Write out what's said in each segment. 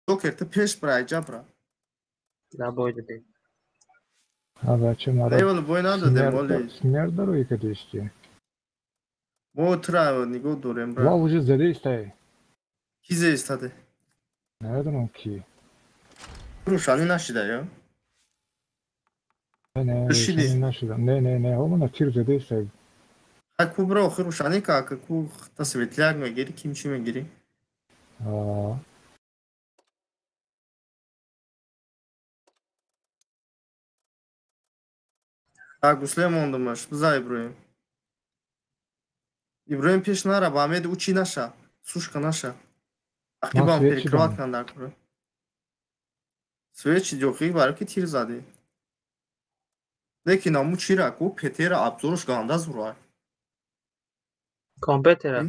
Ҷокер, ту пеш бира, айҷа бира. Да бой додем. А бача мара. Эвал бой надодем, оли. Смерт дарои кадисти. Мо тура нигоҳ дорем, бра. Ва уже задистай. Ки зеистаде? Намедонам ки. Рӯшанӣ нашида, ё? Не, рӯшанӣ нашида. Не, не, не, ҳомона тир задистай. Хай ку бра, охир рӯшанӣ ка, ку та светляк мегирӣ, ким чӣ мегирӣ? Аа. А гусле мондамаш, биза Иброҳим. Иброҳим пеш нара, ба Амед ӯ чӣ наша, сушка наша. Ақибам перекрывать кан дар кура. Свечи ҷохӣ баро ки тир задӣ. Лекин аму чира ку петера абзорш ганда зурай. Компютера.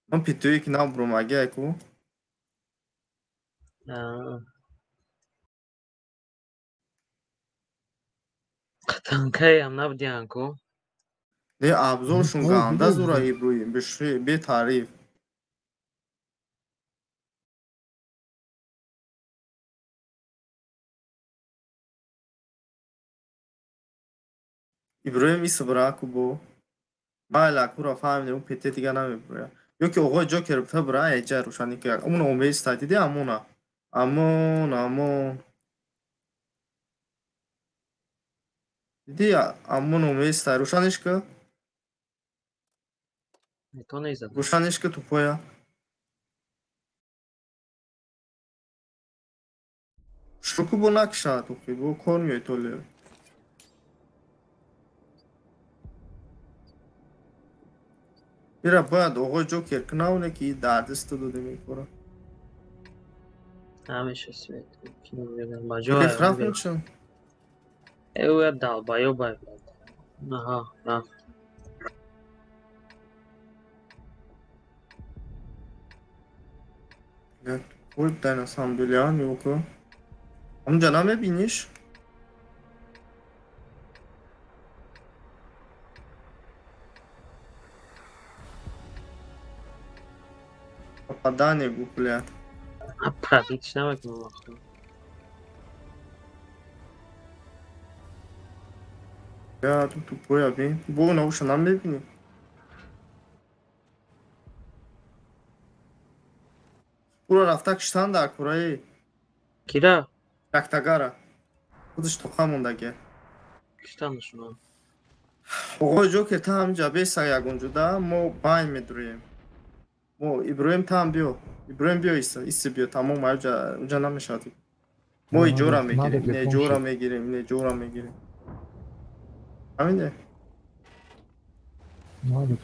Ман петое ки набурам агай ку. Танкаям набудиан ку. Не абзоршун ганда зура Иброҳим, бетариф. Иброҳим иса бира ку бо. Майла кура фаҳмидем, ӯ пете дига намебуроя. Ё ки оғои Ҷокер та бира эҷа рӯшанӣ ки амона омеистай диди амона. Амон, амон. Диди амон омеистай рӯшаниш ки? Рӯшаниш ки тупоя. Шуку бо накишад охи, бо кор меои толе. Ира бояд оғои Ҷокер кунавне ки дар дасту додем ин кора. Ҳамеша свет. Рафт мечун. Э, долбоёб ай, блядь. Аҳа, рафт. Ой, дай на самом деле, а, нигоҳ. Ҳамунҷа намебиниш? Попадание гу, бля. А пробить намекунам охир. Я ту тупоя бин. Бо науша намебинӣ. Ура рафта киштан дар кураи. Кира? Яктагара. Худаш тоқа мондаге. Киштанашуна. Оғои Ҷокер та ҳаминҷа беса ягонҷуда мо байн медуроем. Мо Иброҳим та ҳам биё. Иброҳим биё иса, иси биё тамом аҷа уҷа намешавад. Мо иҷора мегирем, ин иҷора мегирем, ин иҷора мегирем. Фаҳмиде?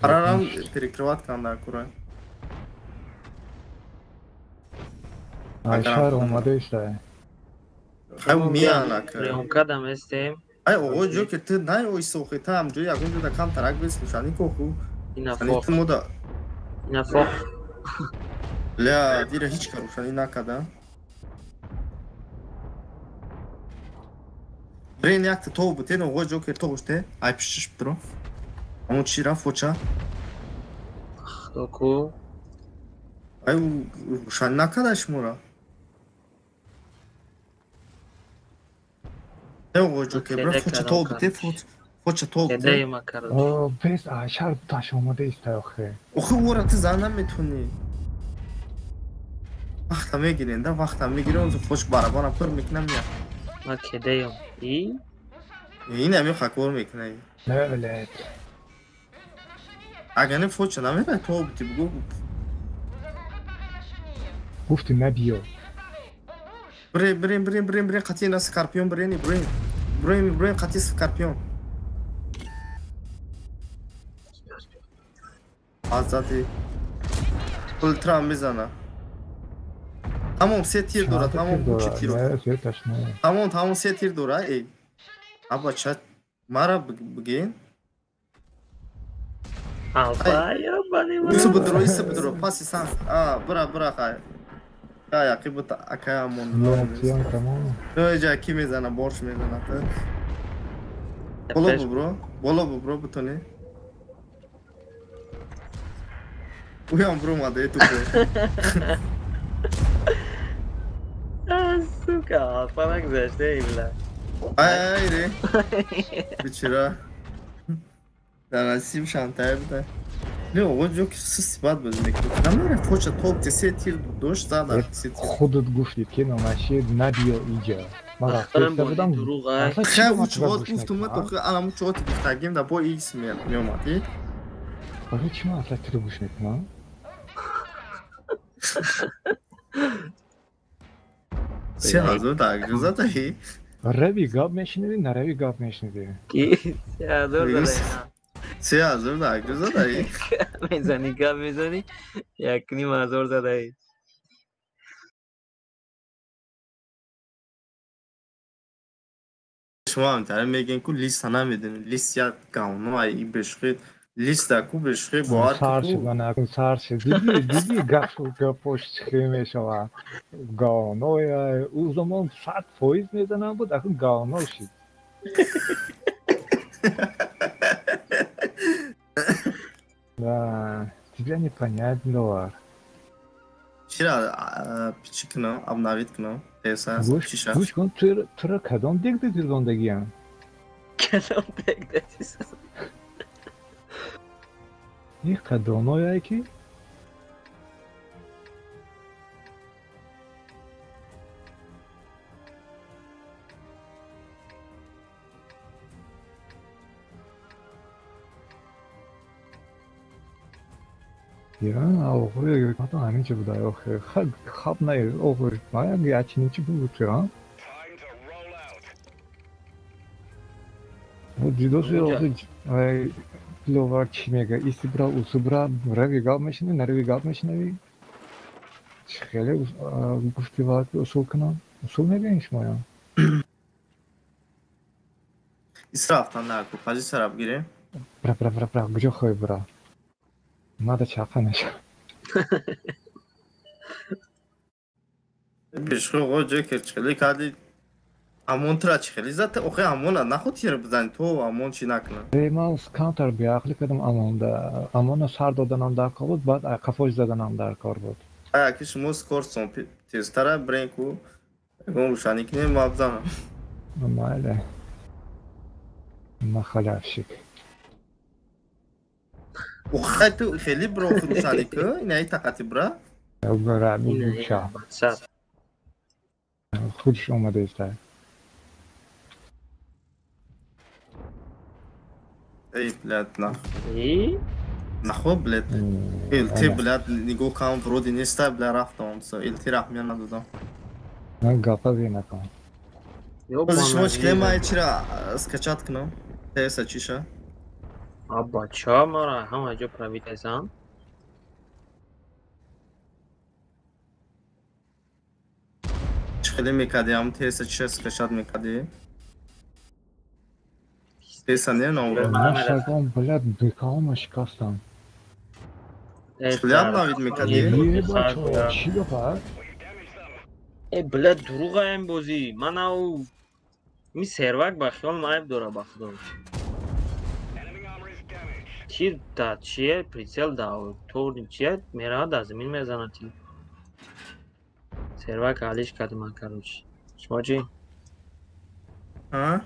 Парарам перекрывать кан дар кура. Ай шаҳр омада истай. Хай миянак. Приёмкадам естем. Ай оғои Ҷокер ту най оиса охи та ҳам ҷои ягон ҷода кам тарак бес рӯшанӣ ку оху. Ина Ани фох. ту мода. Ина фох. Бля, дира ҳеҷ ка рӯшанӣ накада. Брен якта тов бутен оғои Ҷокер тов ште. Ай пишиш битро. Амон чи рафт фоча? Худо ку. Ай рӯшанӣ накада шумора. Не оғои Ҷокер, бра Кеде фоча кардам, тов бите, короче. фоча тов бите. Кеде ма короче. О, бес ай шаҳр таш омада истай охе. Охи ора ту зан наметонӣ. Вақта мегирем, да вақта мегирем, онзо фоч барабана пур мекунам я. Ма кедеям. И? Ин ами хакор мекунай. Не, блядь. Агар не фоча намерай тов бити бугу. Гуфти набиё. Бре, бре, бре, бре, бре, қатъи на скорпион брени, бре. Бре, бре, қатъи скорпион. Азади. Ультра мезана. Тамом се тир дора, тамом кучи тир. Не, сеташ не. Тамом, тамом се тир дора, эй. Аба ча мара бигин. Алба, ёбаный Иса бидро, иса бидро, паси сан. А, бра, бра хай. Хай, ақиб акая мон. Не, тиям тамом. Ҷа ки мезана, борш мезана. Боло бубро, боло бубро бутони. Уям бромада, э тупо. Сука, алфа нагузашта бля. Ай, ре. Бичера. Дар насиб шантай буда. Не, оғо Ҷокер систи бад бозӣ мекунад. Намера фоча топ се тир дошт зада се тир. Худат гуфтӣ ки номаши набиё иҷа. Ман рафта будам. Хай чот гуфтум ма то аламу чот гуфтагим да бо икс меомад. Барои чӣ ман аслан тиро гӯш мекунам? 3000 дар ҷо задаӣ? Рави гап мешунавӣ, нарави гап мешунавӣ. Ки 3000 задаӣ? 3000 дар ҷо задаӣ? Мезанӣ гап мезанӣ, 1500 задаӣ. Шумо ҳамтара мегӯем ку листа намедонем. Лист як говно ай бешухӣ лист ку бешухӣ бовар сар шуд, ман сар шуд. Диди, диди гап гапош чӣ мешавад. Говно ӯ замон 100% мезанам буд, акун говно шуд. Да, тебя не понять, Диловар. Чира чӣ кунам, обновить кунам? Теса, чиша? Гӯш кун, туро кадом дег дидондагиям? Кадом дег дидисан? Ин кадоное ки? Я, охуй, потом ҳамин чи буда, охуй, хаб на, охуй, мая ячинин чи буд, а? Вот дидоси, охуй, ай, Диловар чӣ мега, иси бра, усу бра, рави гап мешунавӣ, нарави гап мешунавӣ? Чи хеле гуфти ва ки усул кунам? Усул мегӯем шумоям? Исрафтан наку, позитсияро бигирем. Бра, бра, бра, бра, куҷо хоҳӣ бра? Надо чақа наша. Бешухӣ оғо Ҷокер чӣ хеле кардӣ? Амон тура чӣ хеле зад? Охи амона наход тир бизанӣ, то амон чӣ накунад. Ман камтар беақлӣ кардам амонда. Амона сар доданам дар кор буд, баъд қафош заданам дар кор буд. Ай, аки шумо скорсон тезтара бирен ку ягон рӯшанӣ кунем, ман бизанам. Майли. Ма халявщик. Охай ту хеле бро рӯшанӣ ку, инаи тақати бра? Бра, мегӯша. Худш омада иста. Эй, блядь, нах. И? Нахо, блядь. Элти, блядь, нигоҳ кам вроде неста, бля, рафтам. Элти раҳмия надодам. Ман гапа бинакам. Бози шумо чӣ кунем, ман чира скачать кунам? Теса чиша? А бача мара ҳама ҷо правитайсан. Чӣ хеле мекардӣ, ҳам теса чиша скачать мекардӣ? Теса не навро. Нашагом, блядь, бикаома шикастам. Хеле обновить мекардӣ? Бача, чӣ гапа? Э, блядь, дурӯғаем бозӣ. Ман ау ми сервак ба хиёлам айб дора ба худо. Тир да чие, прицел да торни чие, меравад аз замин мезанад тир. Сервак алиш кардам, короче. Шумо чӣ? А?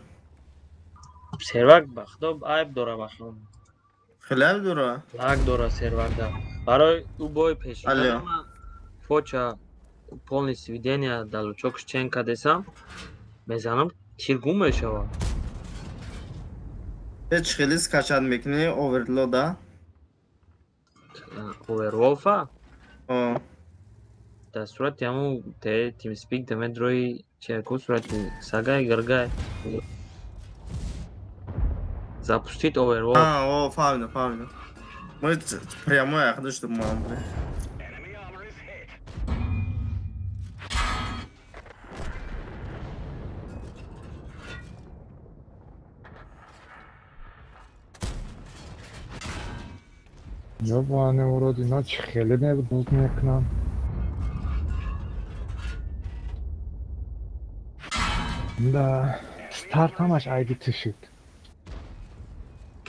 Сервак ба худо айб дора ба хиёлам. Хеле айб дора? Лаг дора сервак да. Барои ӯ бой пеш. Фоча полный сведения да лучок чен кадесам мезанам тир гум мешавад. Чӣ хеле скачать мекунӣ оверлода? Оверволфа? Дар сурати ҳамун TeamSpeak да медрои чеку сурати сагай гиргай. Запустить Overwolf. А, о, фаҳмидам, фаҳмидам. Мо прямо яхдаш думам, бля. Ёбаный урод, ино чӣ хеле буд мекунам. Да, старт ҳамаш айди ту шуд.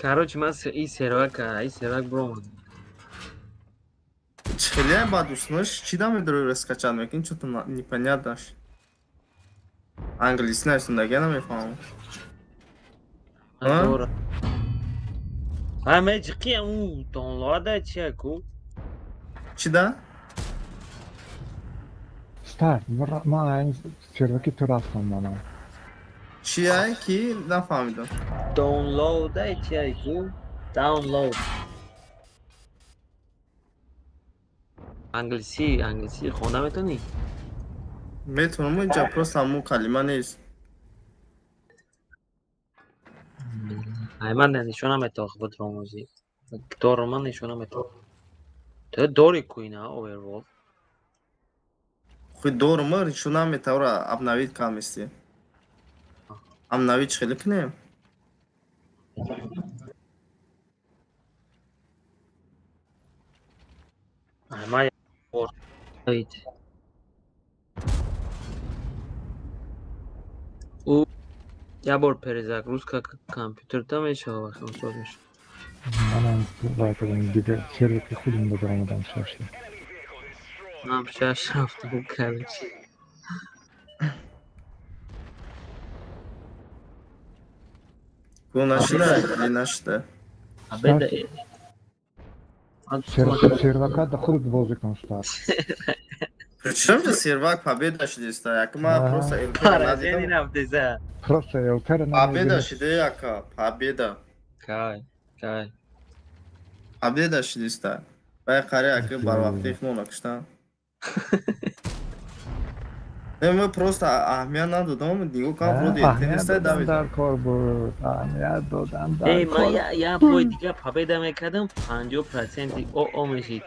Короче, ман и сервака, и сервак бромад. Чӣ хеле бад уснуш, чӣ да медрои раскачать мекунӣ, чё-то непонятно. Англиси нависондагия намефаҳмам. Ҳа меҷиқи у download чия ку? Чӣ да? Старт, ман серваки ту рафтам манам. Чия ки нафаҳмидам. Download чия ку? Download. Англиси, англиси хонда метавонӣ? Метавонам, инҷа просто ҳамун калима нест. Ай ман нишона метавонам худро омӯзӣ. Дорум ман нишона метавонам. Ту дори ку ина Overwolf? Хуй дорум, нишона метавонам обновить камести. Обновить хеле кунем? Ай ман У я бор перезагрузка компютерта мешава вақт соз мешава. Манам вай кардам дигар серваки худам ба баромадам шаши. Ман шаш рафтам короче. Ку нашида или нашида? Абеда. Сервака да худат бозӣ кун старт. Причем же сервак победа шидеста, як ма просто ЛТ надидам. Просто ЛТ надидам. Победа шиде яка, победа. Кай, кай. Победа шидеста. Бай қари аки барвақти ихмона киштан. Не, мы просто аҳамият надодам, нигоҳ кам вроде ЛТ неста давид. Дар кор буд, аҳамият додам дар кор. Эй, ман я бой дига победа мекардам, 50% ОО мешид.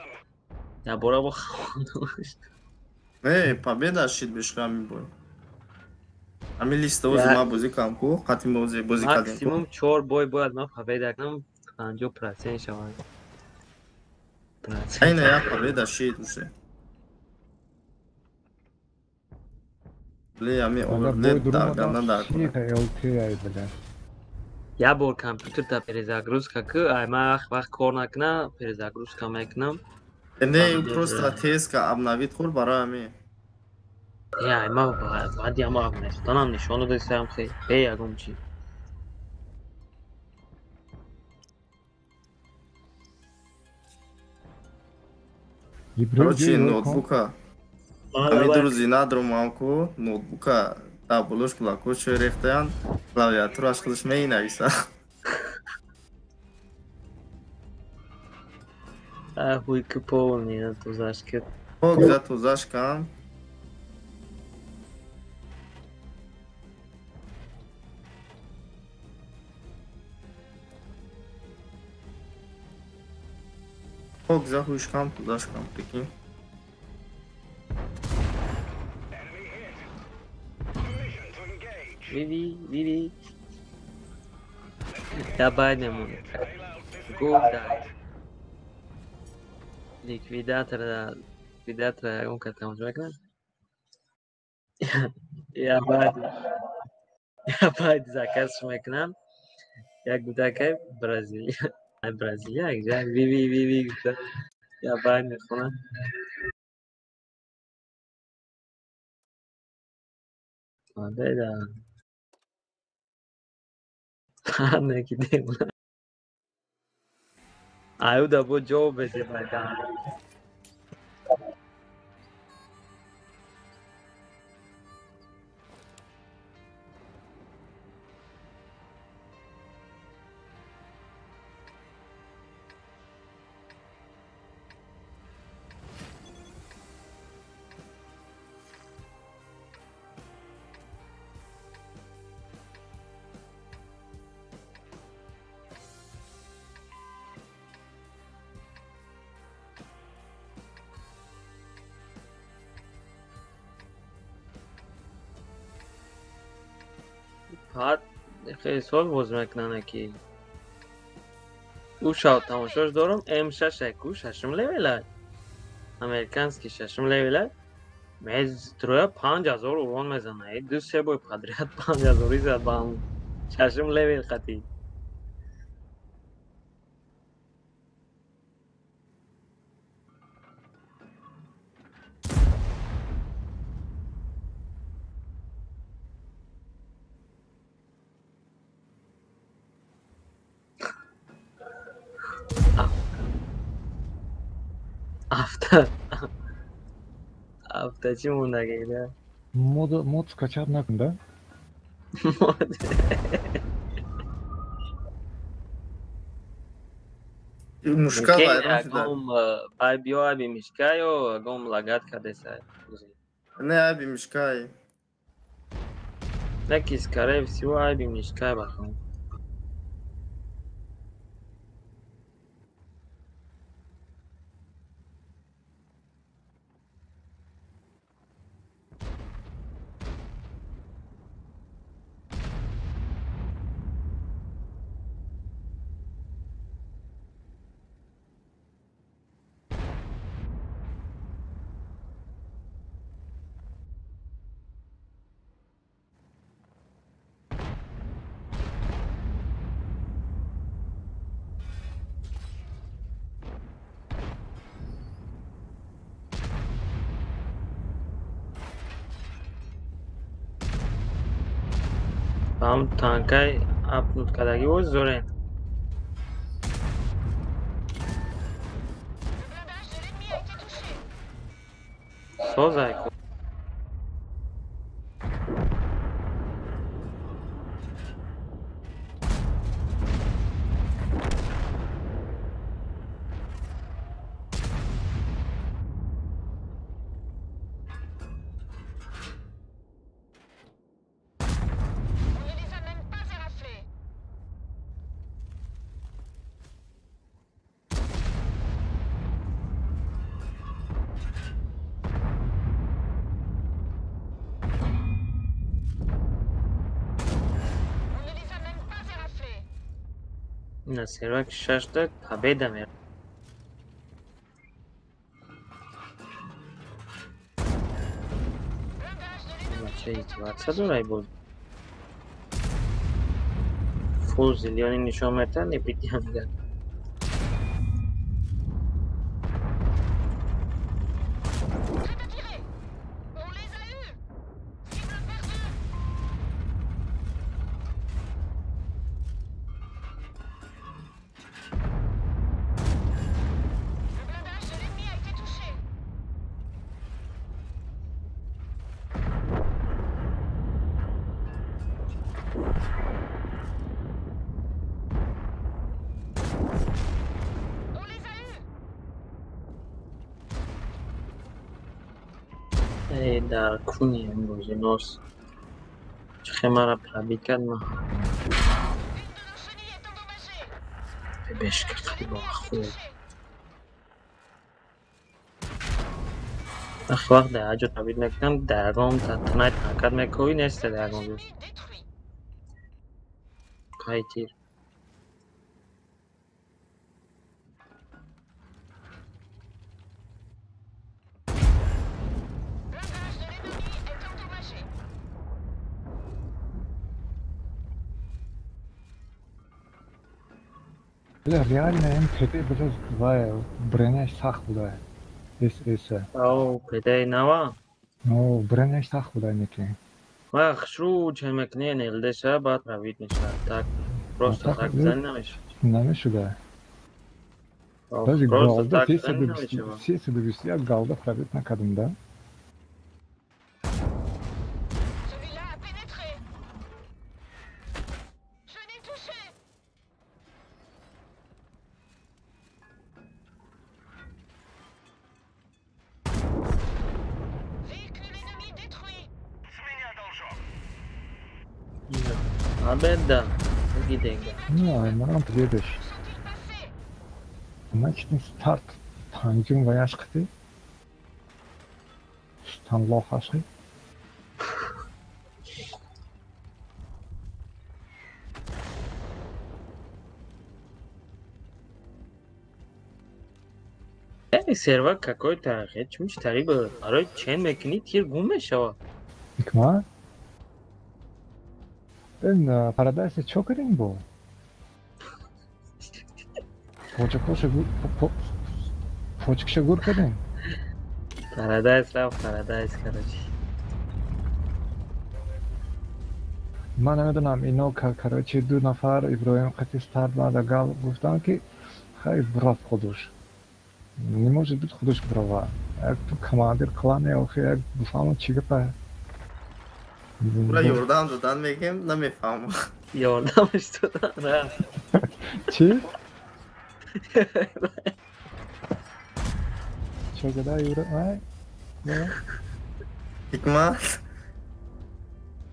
Я бора бо хавондам. Не, победа шид бешка ами бой. Ами листа ози ма бозӣ кардам ку, қатъи мо ози бозӣ кардем ку. Максимум 4 бой бояд ман победа кунам, 50% шавад. Айна я победа шид уже. Бли, ами оверлеп дарганда дар кунад. Я бор компютерта перезагрузка ку, ай ман вақт кор накуна, перезагрузка мекунам. Не, просто теска обновить хур барои ами. Я, ма баъди ама обновить нишон додасам хе, бе ягон чи. Короче, ноутбука. Ами друзи надромам ку, ноутбука да булуш кулако чой рехтаян, клавиатураш худаш менависа. А хуй ки полный на тузашке. Ок, за тузашкам. Ок, за хуйшкам, тузашкам, прикинь. Виви, виви. Давай немон. Go die. Ликвидатора, ликвидатора ягон кас тамошо мекунад? Я баъд заказ мекунам. Як гудакай Бразилия, Бразилия якҷа виви виви гуфта. Я баъд мехонам. Победа. Не ки демона. Аюда бо ҷавоб беде байдан. Фақат хеле сол боз мекунанд ки ӯ шав тамошош дорам М6 ку шашум левела американский шашум левела мез троя 5000 урон мезана ду се бой подряд 5000 зад ба ҳам шашум левел қатӣ. Авто. Авто чӣ мондагӣ, да? Мод скачать накун, да? Мод. Мушка вайрон шуда. Агом бай биё аби мишка ё агом лагат кардеса. Не аби мишкай. Наки скорее всего аби мишка бахам. Ҳам танкай апнут кардагӣ боз зорен. Созай ку. На сервак шашта победа мера. Бача издеваться дорай буд. Фул зелёный нишон метан и питьям. Дар куни имрӯзи нос чихе мара пробит кард ма бешка қариба худ ах вақт дар ҷо пробит мекунам даргом танай ҳаракат мекунӣ нест даргом ҷо қайтир. Бля, реально МПД, бля, вай, броняш сахт буда. СС. Ау, ПД нава? Ну, броняш сахт буда неки. Вай, хшру чемекне нелдеша, баъд равид мешавад. Так, просто так зан намешавад. Намешуда. Даже галда 321 галда пробит накардам, да? Победа! Гидега. Ну, нам приедешь. Значит, старт. Танҷум ваяш қити. Станлох ашқи. Сервак какой-то ҳеч тариба барои чен мекунӣ тир гум мешавад. Ҳикмат? Ин Парадайсе чо кардем бо? Почкаша гур кардем? Парадайс рафт, Парадайс, короче. Ман намедонам ино короче ду нафар Иброҳим қати старт баъда гап гуфтам ки хай рафт худуш. Не может быть худаш права. Як ту командир клани охи як бифаҳмам чӣ гапа. Ура ёрдам додан мегем, намефаҳмам. Ёрдамаш додан, ра. Чӣ? Чӣ гада юра? Ай. Ҳикмат.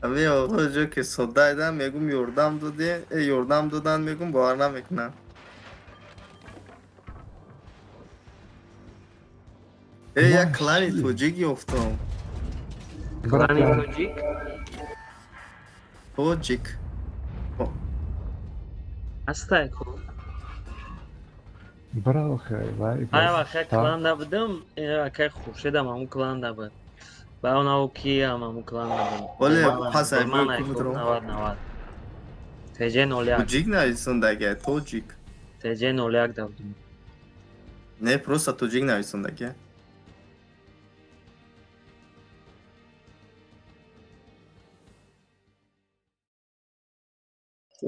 Ами оғо ҷо ки содда айдам мегум ёрдам доде, ёрдам додан мегум бовар намекунам. Як клани тоҷик ёфтам. Клани тоҷик? Тоҷик. Ҳастай ку? Бра охи, вай. Ай вақт клан набудам, акай Хуршедам ҳамун клан набуд. Ба онаву киам ҳамун клан набуд. Оле, пас ай бо 90 90. ТЖ 01. Тоҷик нависондаги, тоҷик. ТЖ 01 да будем. Не, просто тоҷик нависондаги.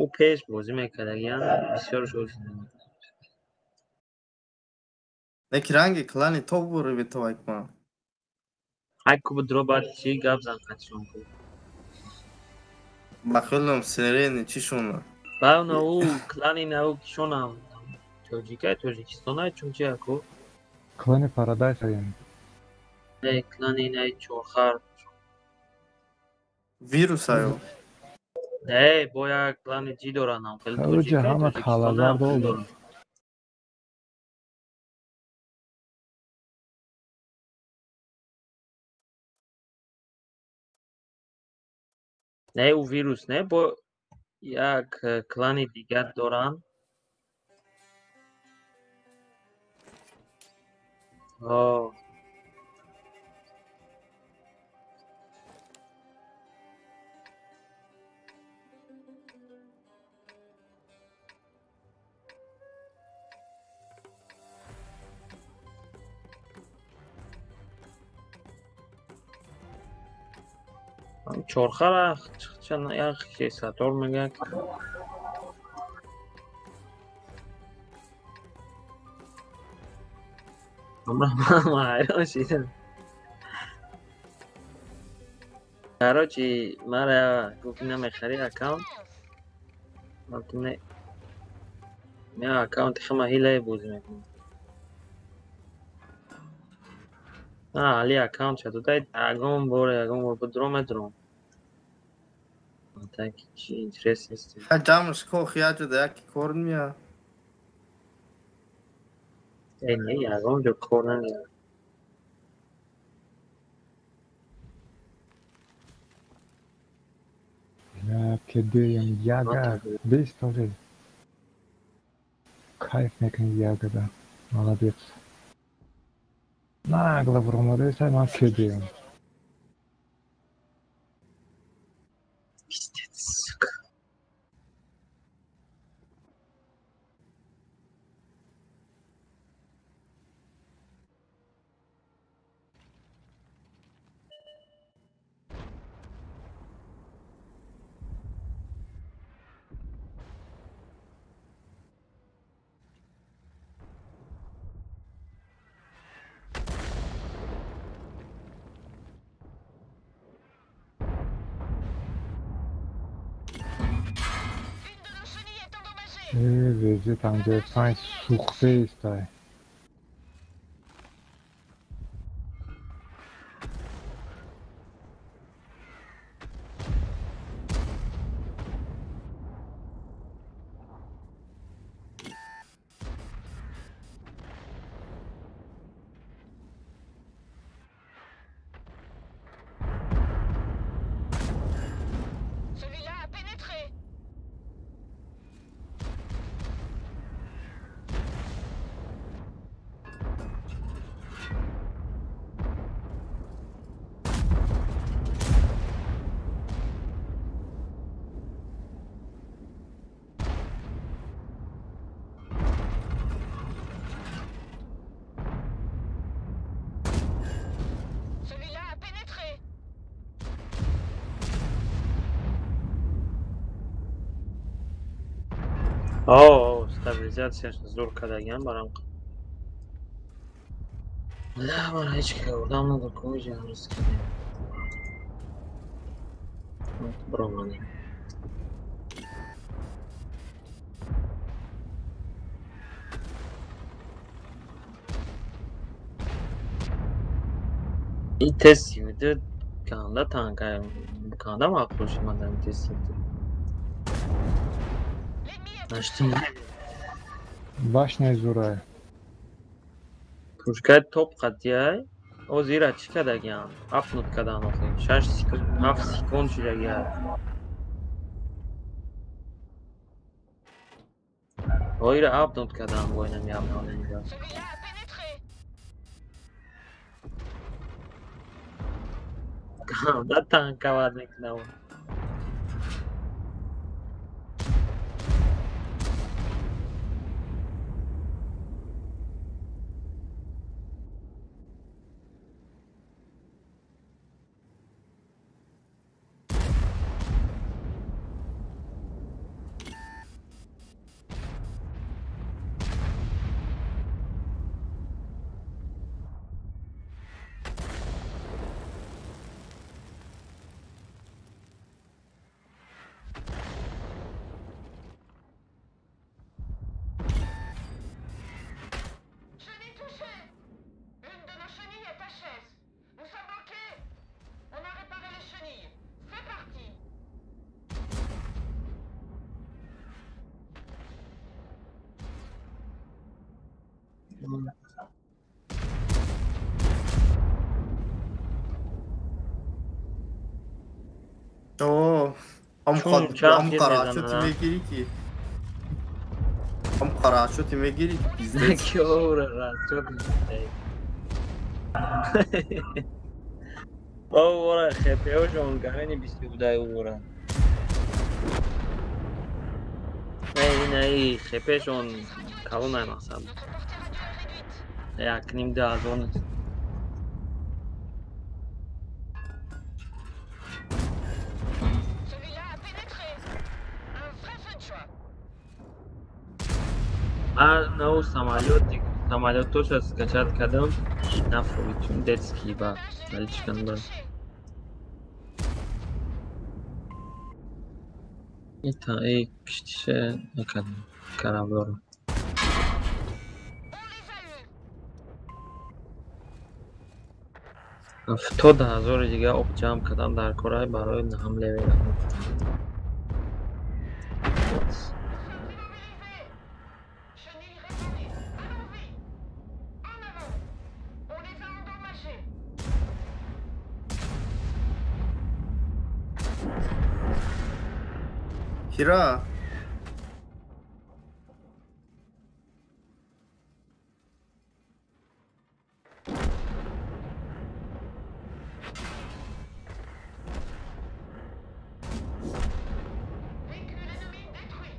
Ӯ пеш бозӣ мекардагиян, бисёр шуд. Не ки ранги клани топ бури битовай кунам. Ай ку будро баъд чӣ гап зан қатишон ку. Ба хелам сирени чӣ шуна? Ба нау клани нау кишонам. Тоҷикай, Тоҷикистонай чун чи аку? Клани Парадайс аем. Не, клани най чорхар. Вирус айо. Не, бо як клани чӣ доранам? Хеле Уҷа тоҷикай, ҳама Тоҷикистонай калазар хеле дорад. дорам. Не, ӯ вирус не, бо як клани дигар доранд. О. Чорхара чан як сатор мегӯяд. Ман ҳайрон шидам. Короче, мара гуфт намехарӣ аккаунт? Гуфтам не. Не, аккаунти хама ҳилае бозӣ мекунам. На, али аккаунт ша додай, ягон бор будро медурам. Так чи интерес нест. Ха ҷамъш ко хия ҷуда яки кор мея. Э, не, ягон ҷо кор намеяд. Кедеем яга бест ҳозир. Кайф мекунӣ ягада. Молодец. Нагло буромадесай ман кедеем. Пиздец, сука. Э, ВЗ 55 сӯхтаистай. Celui-là a pénétré. Celui-là a pénétré. О, стабилизатсияш зур кардагиам барам. Да, ман ҳеҷ ки одам надор, куҷа ҳанӯз кардем. Броманем. И Т-32 канда танка, канда маъқул шуд ман Т-32. Наштум. Башняи зурай. Пушкаи топ қатъияй. Оз ира чӣ кардагиам? Апнуд кардан охи. 6 секунд, 7 секунд шудагиай. О ира апнуд кардан бо инам явнонинҷо. Celui-là a pénétré. Канда танкавад мекунам. Chenille touchée. Une de nos chenilles est HS. Nous sommes bloqués. On a réparé les chenilles. C'est parti. О, ам Чун қад чанд ам тир қарашоти мезанад, а? мегирӣ ки ам қарашоти мегирӣ ки пиздец. Ки ора расчёт мекунад. Ора хепеошон гарени бисту будай ора. Не, инаи хепешон калонай мақсад. Notre portée radio est réduite. Як ним ду ҳазор нест. Celui-là a pénétré. Un vrai feu de joie. Ман нав самолёт самолётоша скачать кардам, нафурид, чун детский ба Blindage de l'ennemi a été наличканда. touché. Ита и киштише накардам кораблоро. On les a eus. 70 ҳазори дига об ҷамъ кардам дар корай барои наҳам левела. Nous sommes immobilisés. Chenilles réparées. Allons-y. En avant. On les a endommagés. Ҳира, Véhicule ennemi détruit.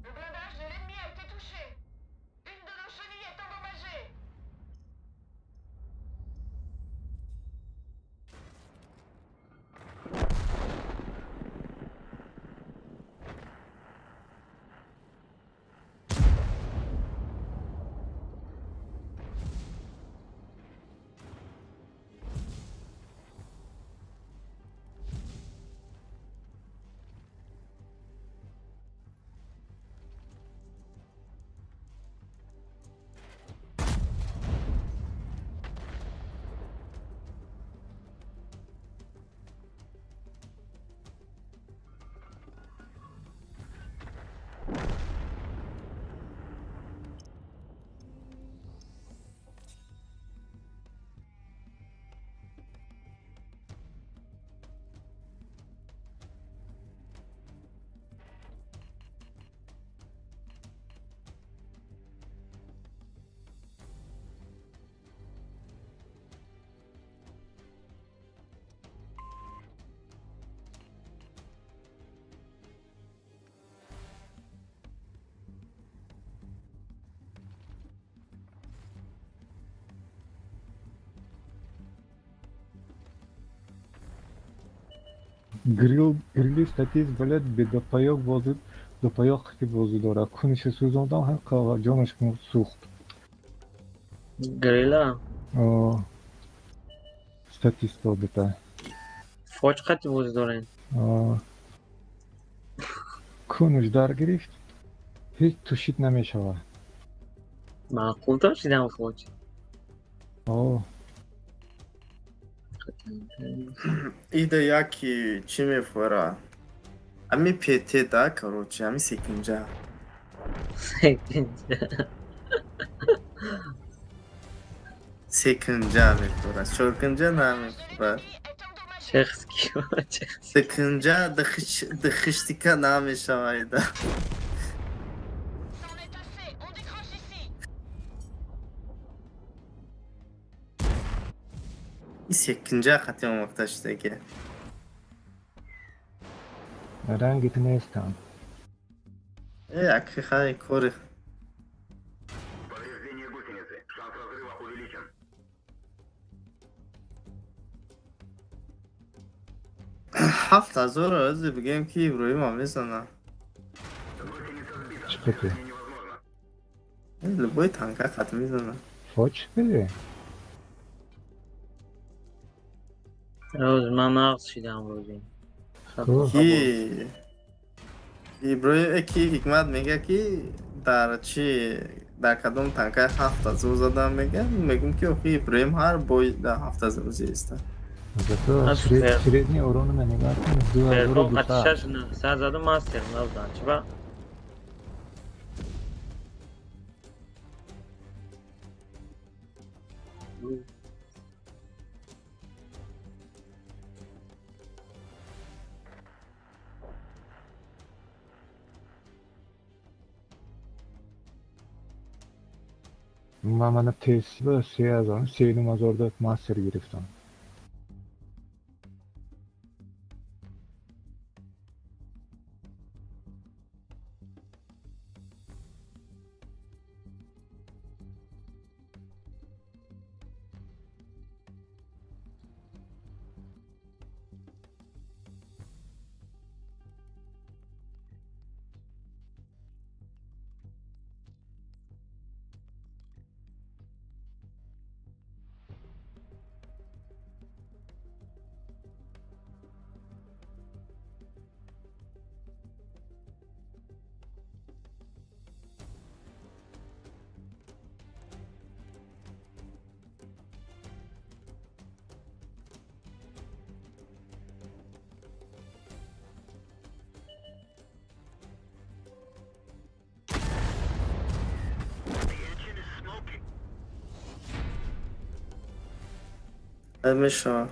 Le blindage de l'ennemi a été touché. Une de nos chenilles est endommagée. Грилли статист блядь бедопаёк бозӣ допаёк қити бозӣ дорад. Куниша сӯзондам ҳам ҷонаш сӯхт. Грилла? О. Статист обита. Фоч қати бозӣ дорен? О. Кунуш дар гирифт. Ҳеҷ тушид намешавад. Маъқул тошидам фоч. О. Ида яки чӣ мефора? Ами ПТ да, короче, ами секинҷа. Секинҷа. Секинҷа мефора, чоркинҷа намефора. Чехски, чехски. Секинҷа дхиштика намешава ида. Секинҷа хати омӯхта шудаги. Рангит нестам. Э, аки хай кори. Повреждение гусеницы. Шанс разрыва увеличен. 7000 ози бигем ки Иброҳимам мезана. Чӣ қати? Любой танка хат мезана. Фоч кади? Роз ман нағз шидам рӯзи. Ки Иброҳим ки Ҳикмат мега ки дар чи дар кадом танка 7000 задам мега, мегум ки охи Иброҳим ҳар бой дар 7000 зиста. Зато средний урон ма нигоҳ кун 2200. 6 задам мастер набудан. Чиба? Ман мана тесба 3000, 3500 да мастер гирифтам. Мешава.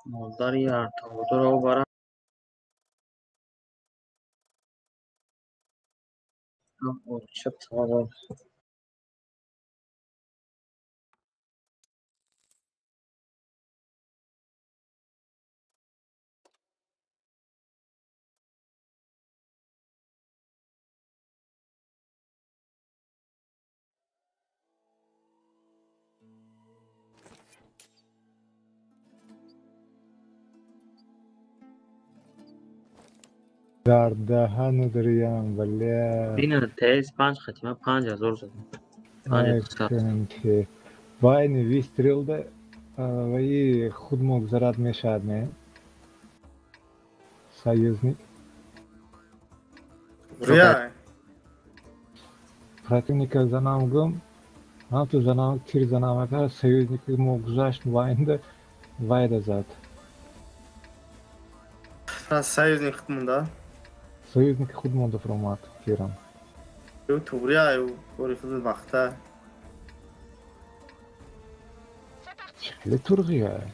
Модари артоводоро барам. Дар даҳану дариям, бля. Бина тез 5 хатима 5000 задам. 5200. Вайни выстрелда ваи худ мугзарад мешавад, не? Союзник. Ря. Противника занам гум, ҳамту занам тир занам агар союзник мугзашт вайнда вайда зад. Союзник худ монда? Союзники худ монда фромад фирам. Ю туғрия ю кори худ вақта. Хеле турғия.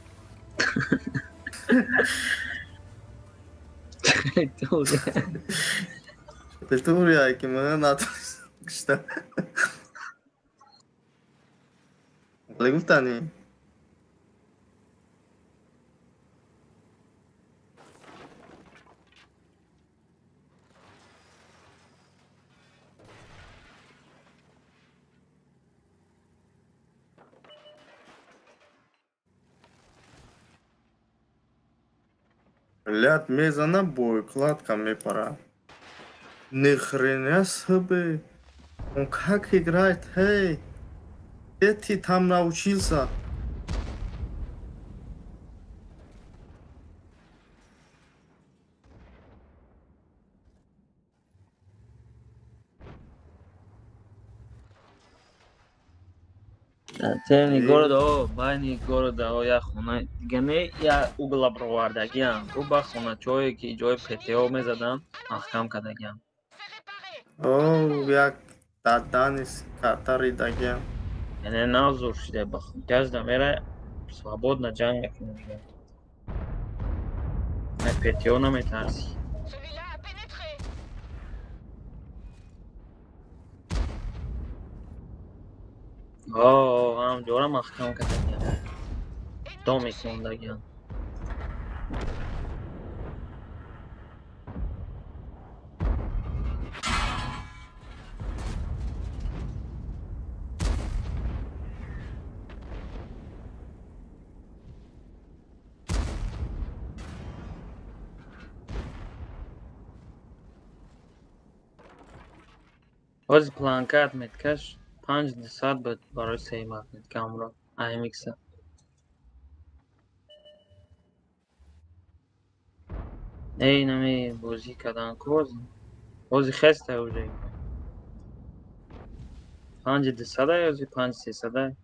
Туғрия ки ман натонистам. Вале гуфтани. Блядь, мезана бой, кладка мне пора. Ни хрена себе. Он как играет, эй. Где ты там научился? Цени города, о, байни города, о, я хона, дигане я угла бровардагиам, ӯ ба хоначое ки ҷои ПТО мезадам, маҳкам кардагиам. О, як даданис катаридагиам. Яъне назур шида ба гаҷда мера свободно ҷанг мекунем дигар. На ПТО наметарси. О, ҳам ҷора маҳкам кардагиам. Домик мондагиам. Ҳози планкат меткаш 500 буд барои сеймат меткамро АМХ-а. Эй, нами бозӣ кардан ку бози хеста уже. 500 ё 5300.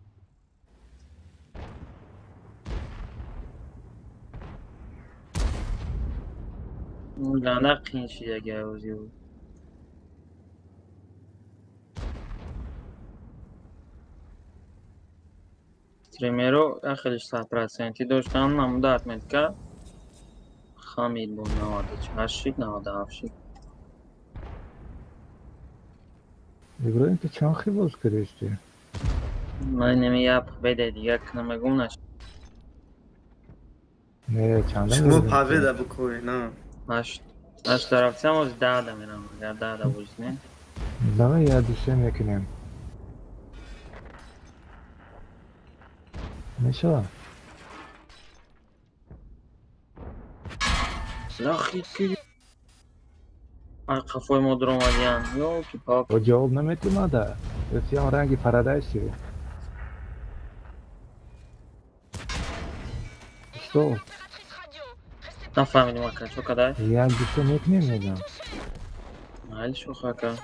Ганда қиин шидаги ози. Стримеро хеле 100% доштан, намуда отметка хамид бо 98 шид, 97 шид. Иброим, ту чанд хел боз кардисти? Ман неми я победа дига кунам наш. Не, чанда? Шумо победа бикунед, на. Ҳашт. Ҳашт тарафчам оз 10 мерам, агар 10 боз не. Давай я дусе мекунем. Мешава? Лахи ки ай қафои мо дуромадиян. Ёки палки. О ҷавоб наметимада. Ёсиям ранги парадайси. Что? Нафаҳмидим ака, чо кадай? Як дусе мекунем мегам. Майли шух ака.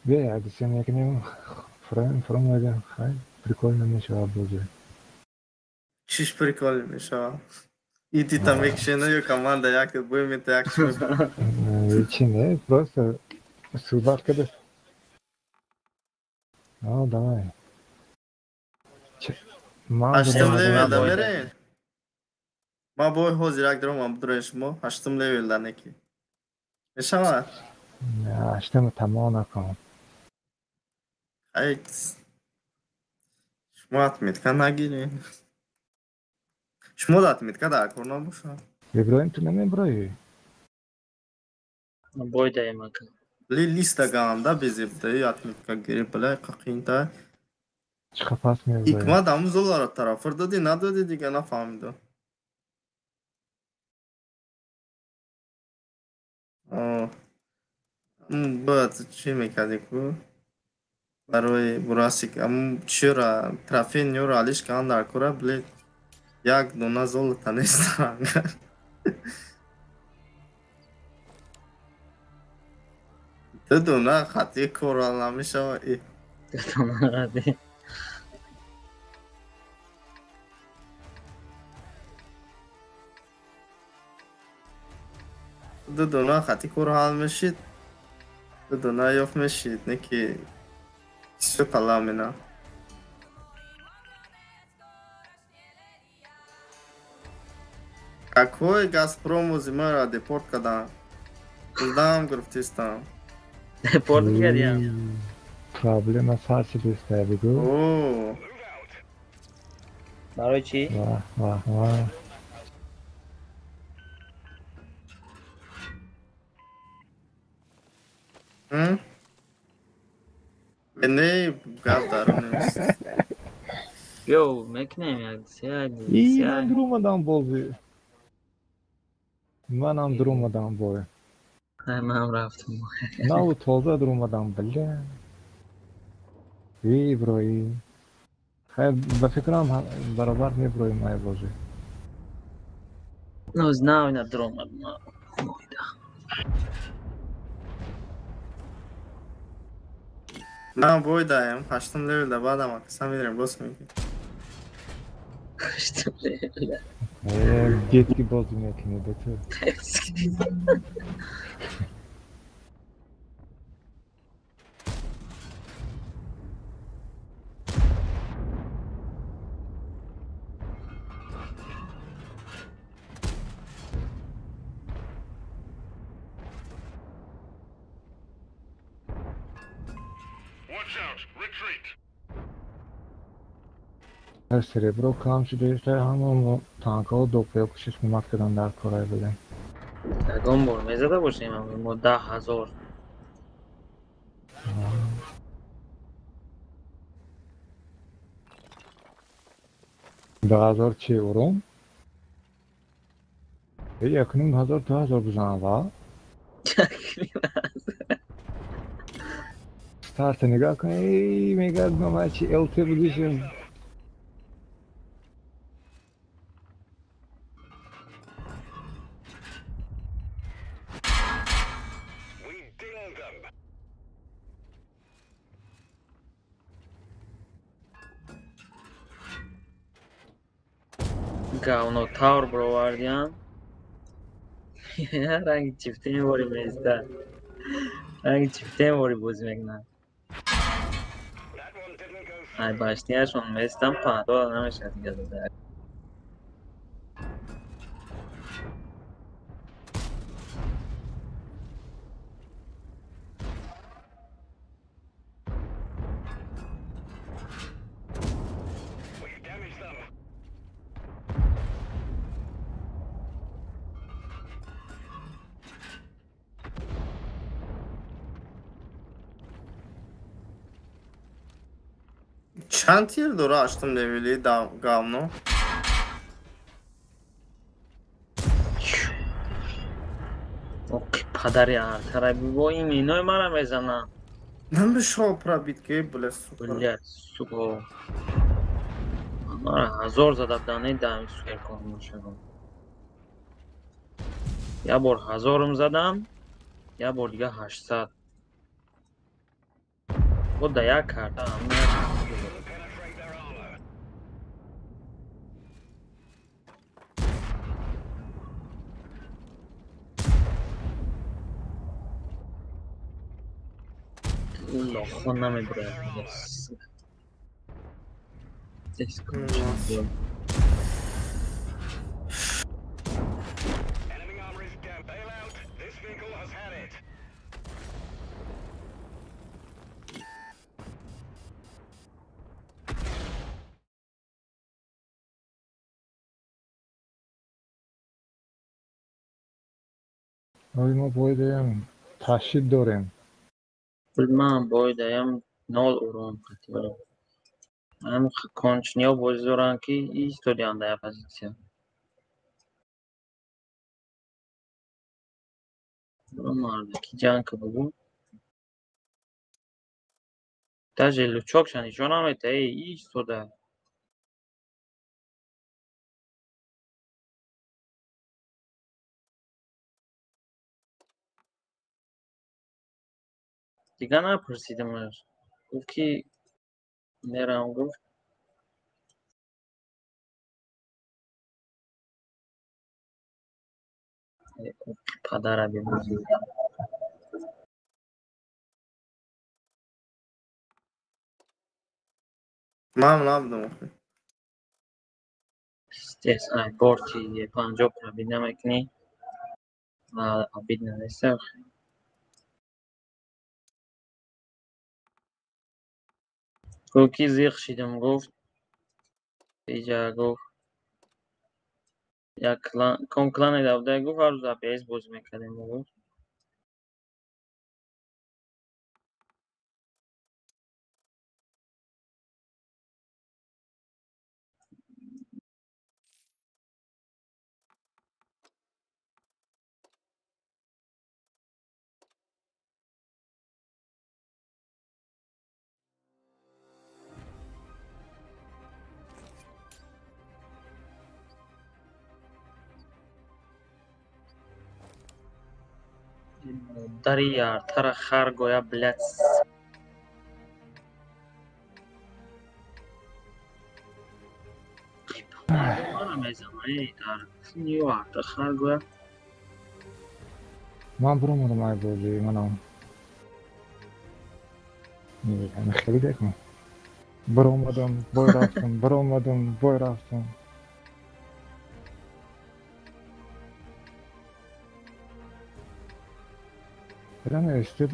Бе, як дусе мекунем. Фром мегам. Хай, прикольно мешава бозе. Чиш прикольно мешава. Иди там екшена ё команда як бой мета як. Чи не, просто суҳбат карда. А, давай. Ҳаштум левелда мерем? Ман бой ҳозир як даромам бидрои шумо. Ҳаштум левелда неки. Мешавад? Ҳаштум тамом накун. Ай, шумо отметка нагиред. Шумо отметка дар кор набошад. Иброим, ту намеброӣ? Бой даем ака. Ли листа ганда безебда отметка гири бля қақинта. Чӣ пас меброӣ? Ҳикмат ҳамун золара тарафр додӣ надодӣ дига нафаҳмидам. Бояд чӣ мекардӣ ку? Барои бурасик ҳамун чиро трофей нёро алиш кардан дар кора блед як дона золота нест ангар. Ду дона хати корал намешава. Ду дона хати. Ду дона хати кор ҳал мешид. Ду дона ёфт мешид, не ки всё поломано. Какой Газпром зимара депорт кадан? Дам гирифтистам. Депорт кардиам. Проблема сар шудиста бигӯ. О. Барои чӣ? Ваҳ, ваҳ, ваҳ. Не, гап дар нест. Ё, мекунем як се. И ман дуромадам бозӣ. Манам дуромадам бой. Манам рафтам. Наву тоза дуромадам, бля. Эй, брои. Хай, ба фикрам баробар меброим ай бозӣ. Ну, знаю, на дуромад. Ман бой даем, ҳаштум левелда баъдам акса медирем, рост мегӣ. Ҳаштум левелда. Детки бозӣ мекунӣ, бету. Серебро кам шуда, ҳамон танкҳо допоё кӯшиш кӯмак карданд дар корай будем. Ягон бор мезада бошем мо 10,000. 10,000 чи урон? 1,500 2,000 бизанам ва? Старта нигоҳ кун, эй мегӯяд ма чи ЛТ будишем. Говно тавр бировардиам. Ранги чифтем вори мезда. Ранги чифтем вори бозӣ мекунам. Ай баштияшон местам паҳдода намешавад дига дода. Чанд тир дора ҳаштум левели говно? Оки падари артара бо ин иной мара мезанам. Намешава пробить ки, бля, сука. Бля, сука. Мара 1000 зада дане дам суперкон мешавам. Я бор 1000 задам, я бор дига 800. Вот да як карта. Лохон намебурад. Ои мо боидаем, ташид дорем. Ман боидаям нол урон қатиб. Ҳам кончниё бозӣ доранд ки истодианд дар позитсия. Мардаки ҷанг ка бугу. Даже лучокша нишон намета, эй истода. Дига напурсидамаш. Гуфт ки мерам, гуфт. Падара бибозӣ. Ман набудам охи. Пиздец, ай борти 50 пробид намекунӣ. Обидно нест охи. Гуфт ки зиқ шидам, гуфт иҷа гуфт як клан ком клане давда гуфт ҳар рӯз АПС бозӣ мекардем гуфт. Модари яртара хар гоя блядь. Мара мезанад дар ю арта хар гоя. Ман биромадам ай бозӣ, манам. Хеле декун. Биромадам, бой рафтам, биромадам, бой рафтам. Прямо СТБ.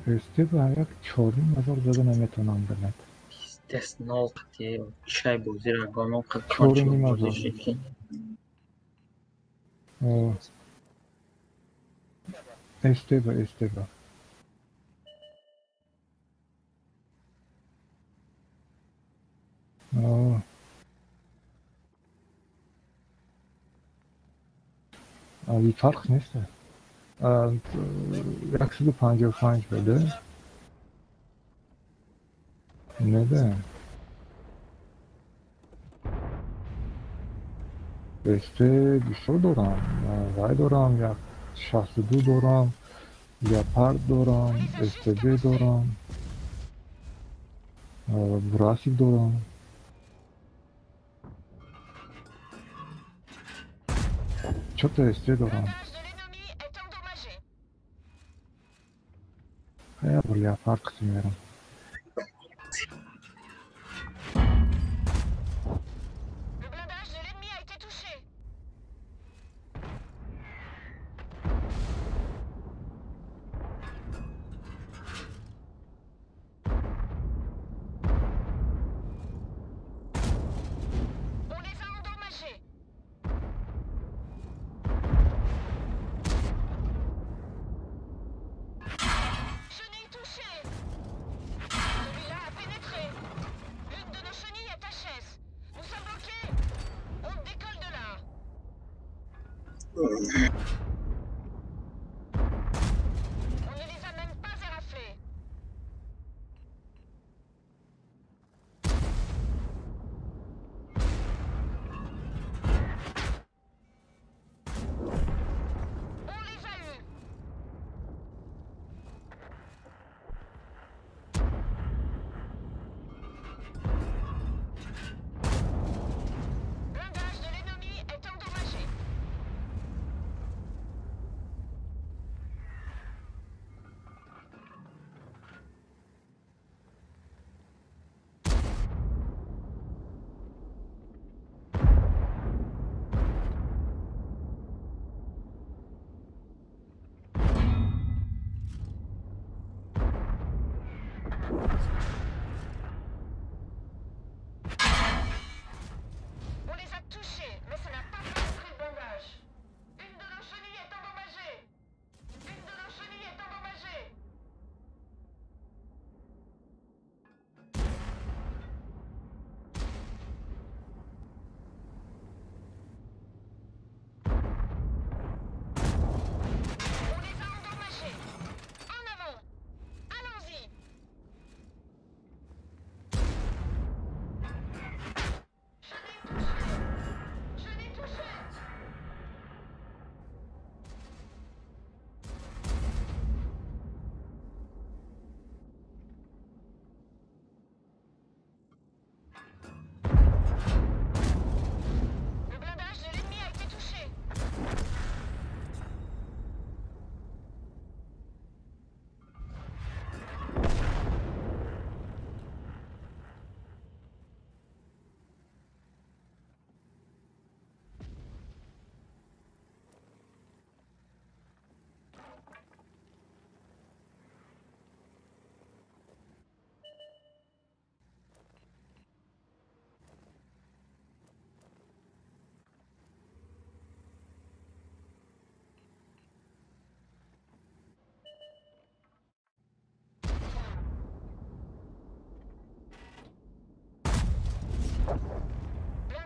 СТБ як 4,5 зада наметавонам бинад. Пиздец, нол қатъи чай бозиро гонол қад 4,5. СТБ, СТБ. Фарқ нест. 155 беде. Неде. СТ бисёр дорам. Вай дорам, як 62 дорам, Леопард дорам, СТБ дорам, Бурасик дорам. Чё-то СТ дорам. Я б Леопард қисм мерам.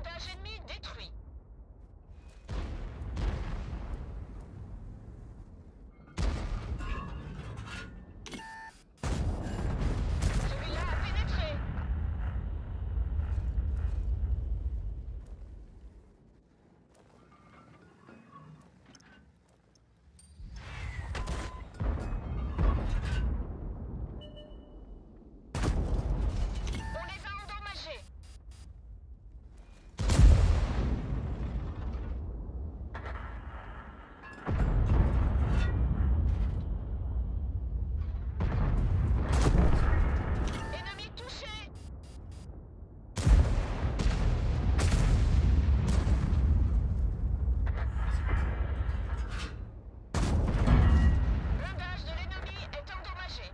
Blindage ennemi détruit. Celui-là a pénétré. On les a endommagés. Ennemi touché. Blindage de l'ennemi est endommagé.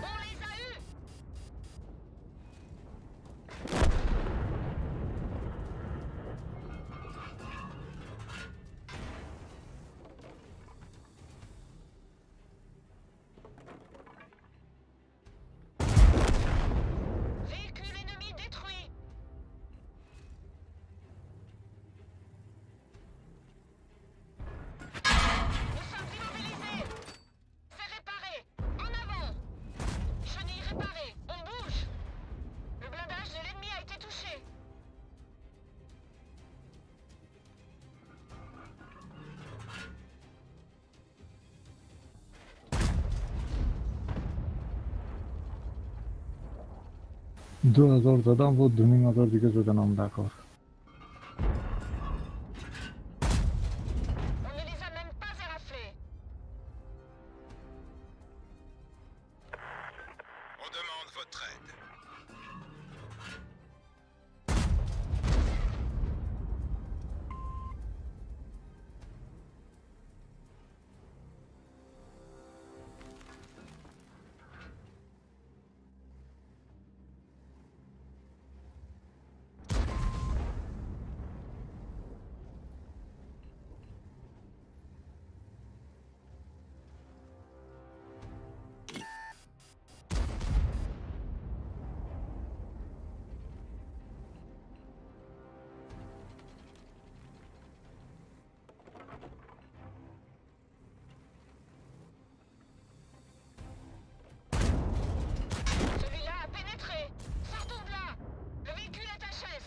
On les a eus. Véhicule ennemi détruit. Nous sommes immobilisés. C'est réparé. En avant. Chenille réparée. On bouge. Le blindage de l'ennemi a été touché. 2000 задам, во 2500 дига заданам дар кор. On ne les a même pas éraflés. On demande votre aide. Celui-là a pénétré. Sortons de là. Le véhicule est HS.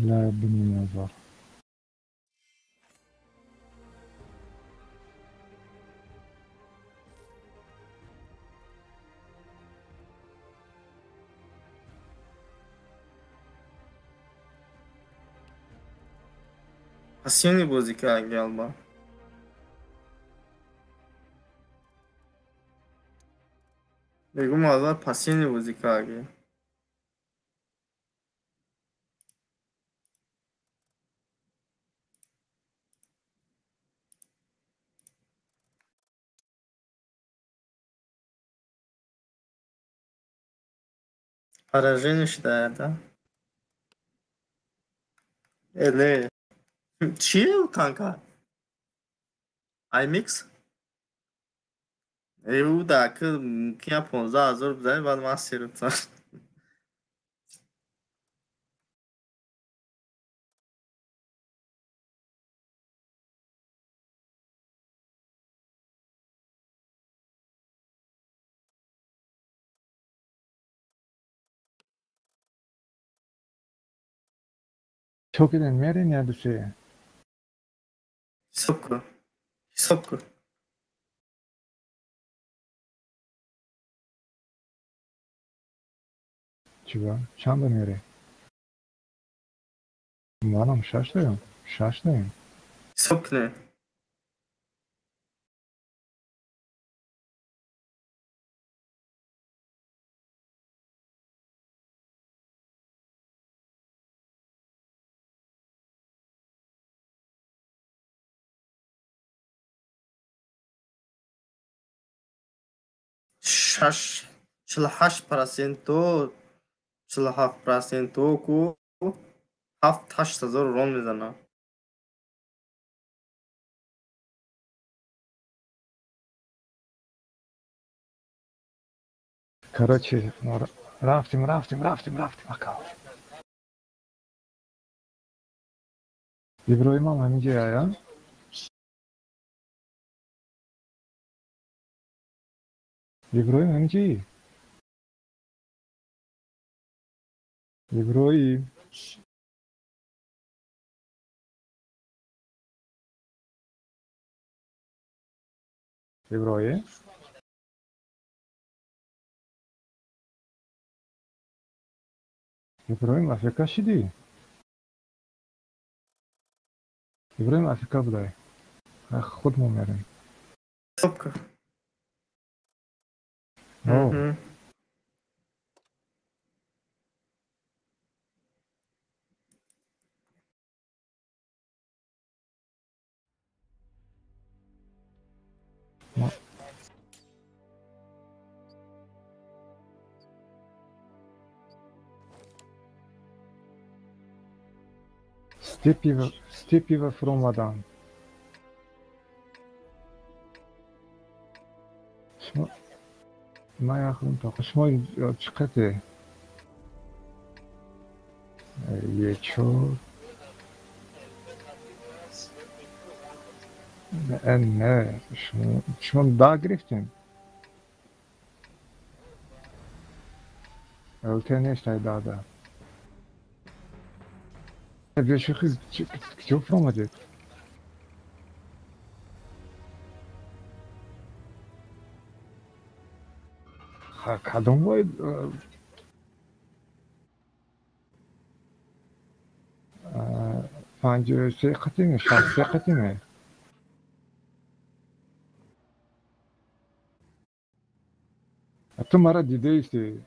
Ла 2500. Пассивный бозӣ кард алба. Мегум аввал пассивный бозӣ кард. Поражение считает, да? Эле. Чие танка? iMix? Ӯ да ки мумкин 15 000 бизанӣ, баъд ман серутам. Чо киден мерен я дусе? Ҳисоб кун. Ҳисоб кун. Чиба? Чанда мере? Манам шаш даем. Шаш даем. Ҳисоб кунем. Шаш 48%, 47% ку 7-8 ҳазор урон мезанад. Короче, рафтим, рафтим, рафтим, рафтим, ака. Иброимам ҳаминҷа ая? Иброим ҳаминҷаи? Иброим. Иброим? Иброим АФК шидӣ? Иброим АФК будай. Худ мо мерем. Ҳисоб кун. О. Степива фуромадан. Шумо ман яхм то шумо чӣ қате? Е чор. Не, шумо да гирифтем. ЛТ нестай дада. Биё шӯхи куҷо фуромадед? Кадом бояд 53 қатиме, 63 қатиме? Ту мара дидаисти.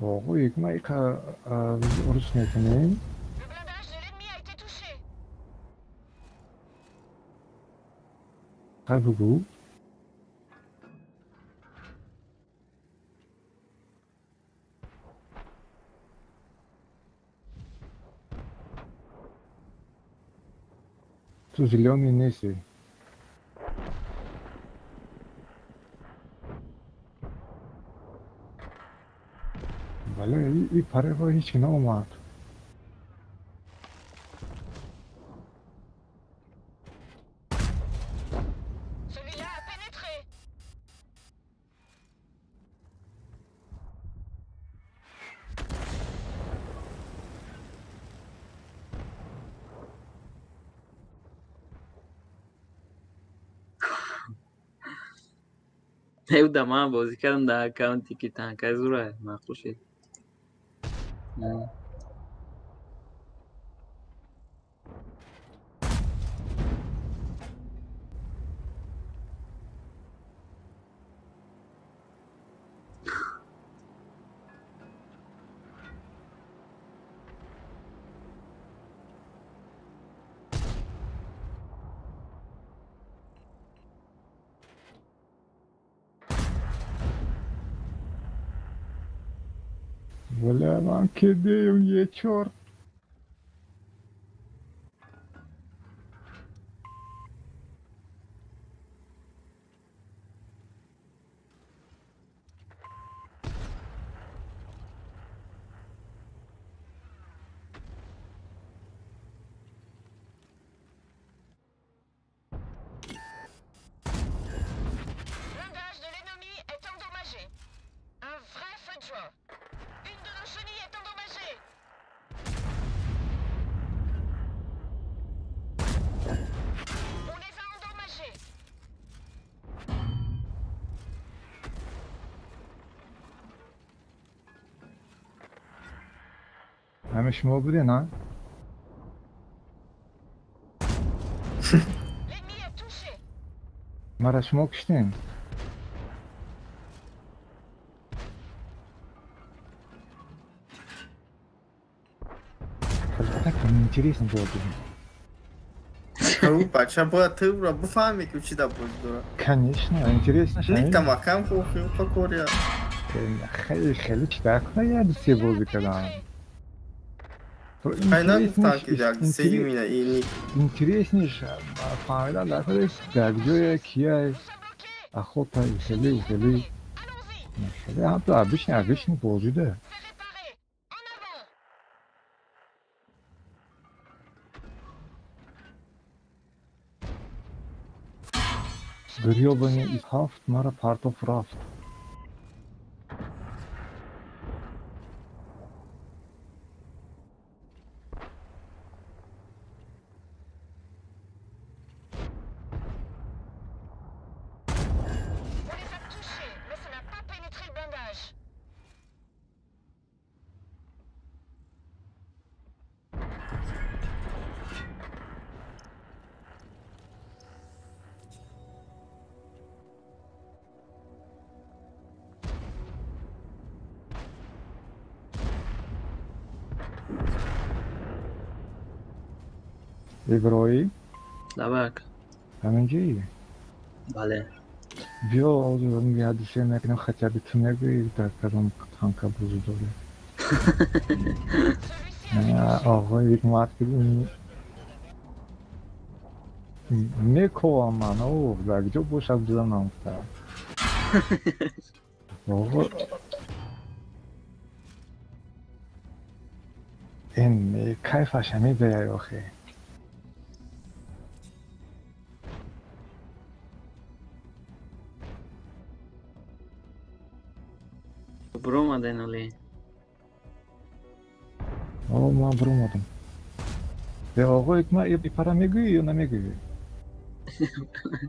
Оғо, ма ика урус мекунем. Le blindage de l'ennemi a été touché. Хай бугӯ. Ту зелёный нести. Бале, и парево ҳеҷ ки наомад. Celui-là a pénétré. Неуда ман бозӣ кардам дар аккаунте ки танкаи зура маъқул шид. Бля, ман кидаю, е чёрт. Adjoint. Une de nos chenilles est endommagée. On les a endommagés. ҳаме шумо буден, а? L'ennemi a touché. Мара шумо киштем? Так интересно было бы. Бача бояд тура бифаҳме ки чӣ дар бозӣ дорад. Конечно, интересно. Никта макам хӯкория. Хеле хеле чӣ дар кора як се бозӣ кардам. Хай нагуфтам ки як сеюмина ини. Интереснеш фаҳмидан дар кора дар ҷое кия охота хеле хеле хеле ҳам обычный обычный бозӣ да. Грёбаный из ҳафт мара партов рафт. On les a touchés, mais ça n'a pas pénétré le blindage. Иброим? Давай. Ҳаминҷои? Бале. Биё ҳадисе мекунем, хотя бы ту мегӯӣ дар кадом танка бозӣ дорӣ. Celui-ci a Оғои ҳикмат ки мековам ман, о, дар ҷо бошад бизанам гуфта. Оғо ин кайфаш ҳамин охе. Буромаден оли. О, ман буромадам. Э, оғо ҳикмат ипара мегӯӣ ё намегӯӣ?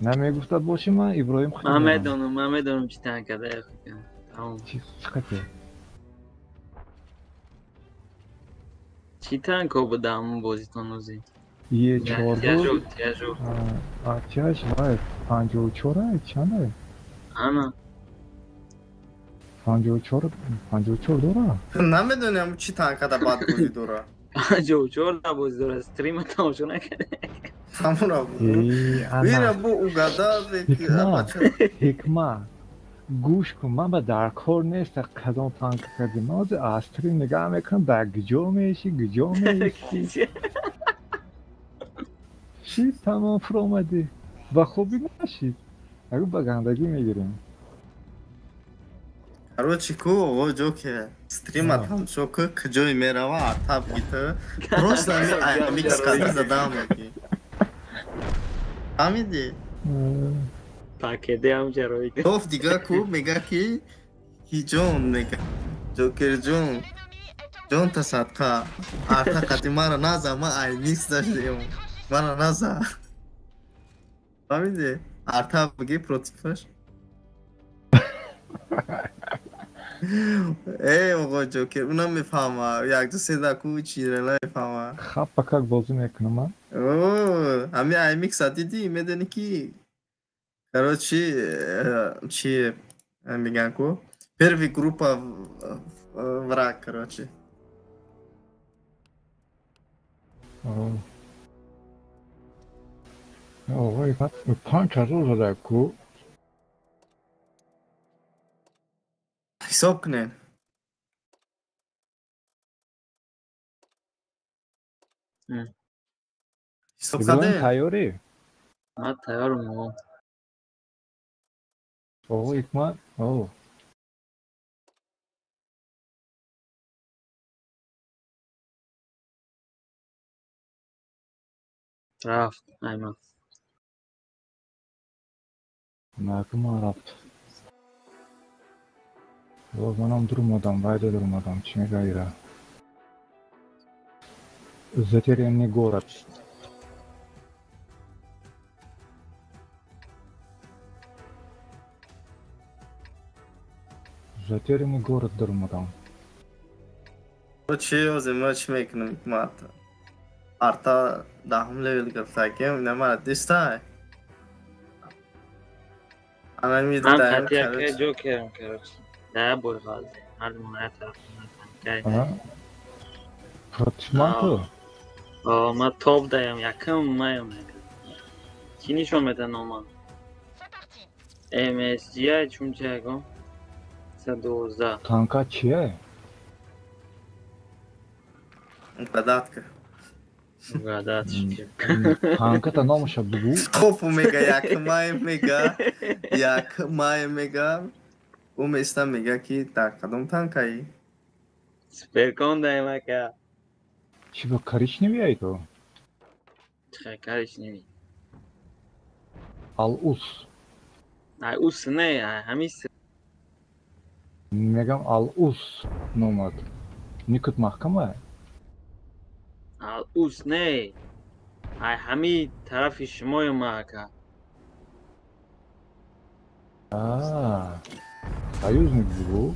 Намегуфта бошӣ ман Иброҳим Ман медонам, ман медонам чӣ танка да. Тамом. Чӣ қате? Чӣ танко буда ҳамун бозитон ӯзи? Е чор буд. Тяжу. А тяж вай 54 ай чанд ай? Ана. 54 54 дора? Намедонам чӣ танка да бад бозӣ дора. 54 да бозӣ дора, стрима тамошо накарда. Ҳамура буд. Э, ана. Вира бу угада ки Ҳикмат, ҳикмат, гӯш кун, ман ба дар кор нест кадом танка кардӣ. Ман ҳозир аз стрим нигаҳ мекунам, дар куҷо мешӣ, куҷо меистӣ. Чӣ тамом фуромадӣ? Ба хубӣ нашид. Агу ба гандагӣ мегирем. Короче, ку оғо ҷоке стрима тамошо ку, куҷое мерава, артаб гита. Просто ами микс карда задам ки. Фаҳмидӣ? Пакеде ҳам ҷарои. Тоф дига ку мега ки ки ҷон мега. Ҷокер ҷон. L'ennemi est en Ҷон та садқа. Арта қати мара наза, ман ай микс даштем. Мара наза. Фаҳмидӣ? Арта биги противаш. Э, оғо ҷокер, уна мефаҳма. Як ду се да ку чира намефаҳма. Хапа как бозӣ мекунам ман? О, ҳами ай микса дидӣ, медонӣ ки короче, чи мегӯянд ку? Первый группа враг, короче. Оғо ҳикмат 5000 зада ку. Ҳисоб кунед. Ҳисоб Иброҳим кардем? тайёрӣ? Ман тайёрам оғо. Оғо ҳикмат, о. Рафт, айман. Накун ман рафт. Манам дурмадам, вайда дурмадам, чӣ мега ира? Затерянный город. Затерянный город дурмадам. Чӣ ёзе ма чӣ мекунам ҳикмат? Арта даҳум левел гирифтагим, ина мара дистай. Ана мидаем, короче. Ҷокерам, короче. Да, бой ғалзе. Мардум на тараф на танка. Против ма? О, ма топ даям, якам маям. Чӣ нишон меда нома? MSG чунча ягон? 112. Танка чие? Угадатка. Угадатка. Танката номаша бугу. Хоб мега якмай мега, якмай мега. Ӯ места мега ки дар кадом танкаи? Суперкон даем ака. Чӣ ба коричневый ай то? Чӣ коричневый? Ал-ус. Ай ус не, ай ҳамис. Мегам ал-ус номад. Никут маҳкама? Ал-ус не. Ай ҳами тарафи шумоем ака. Аа. Союзник бугу?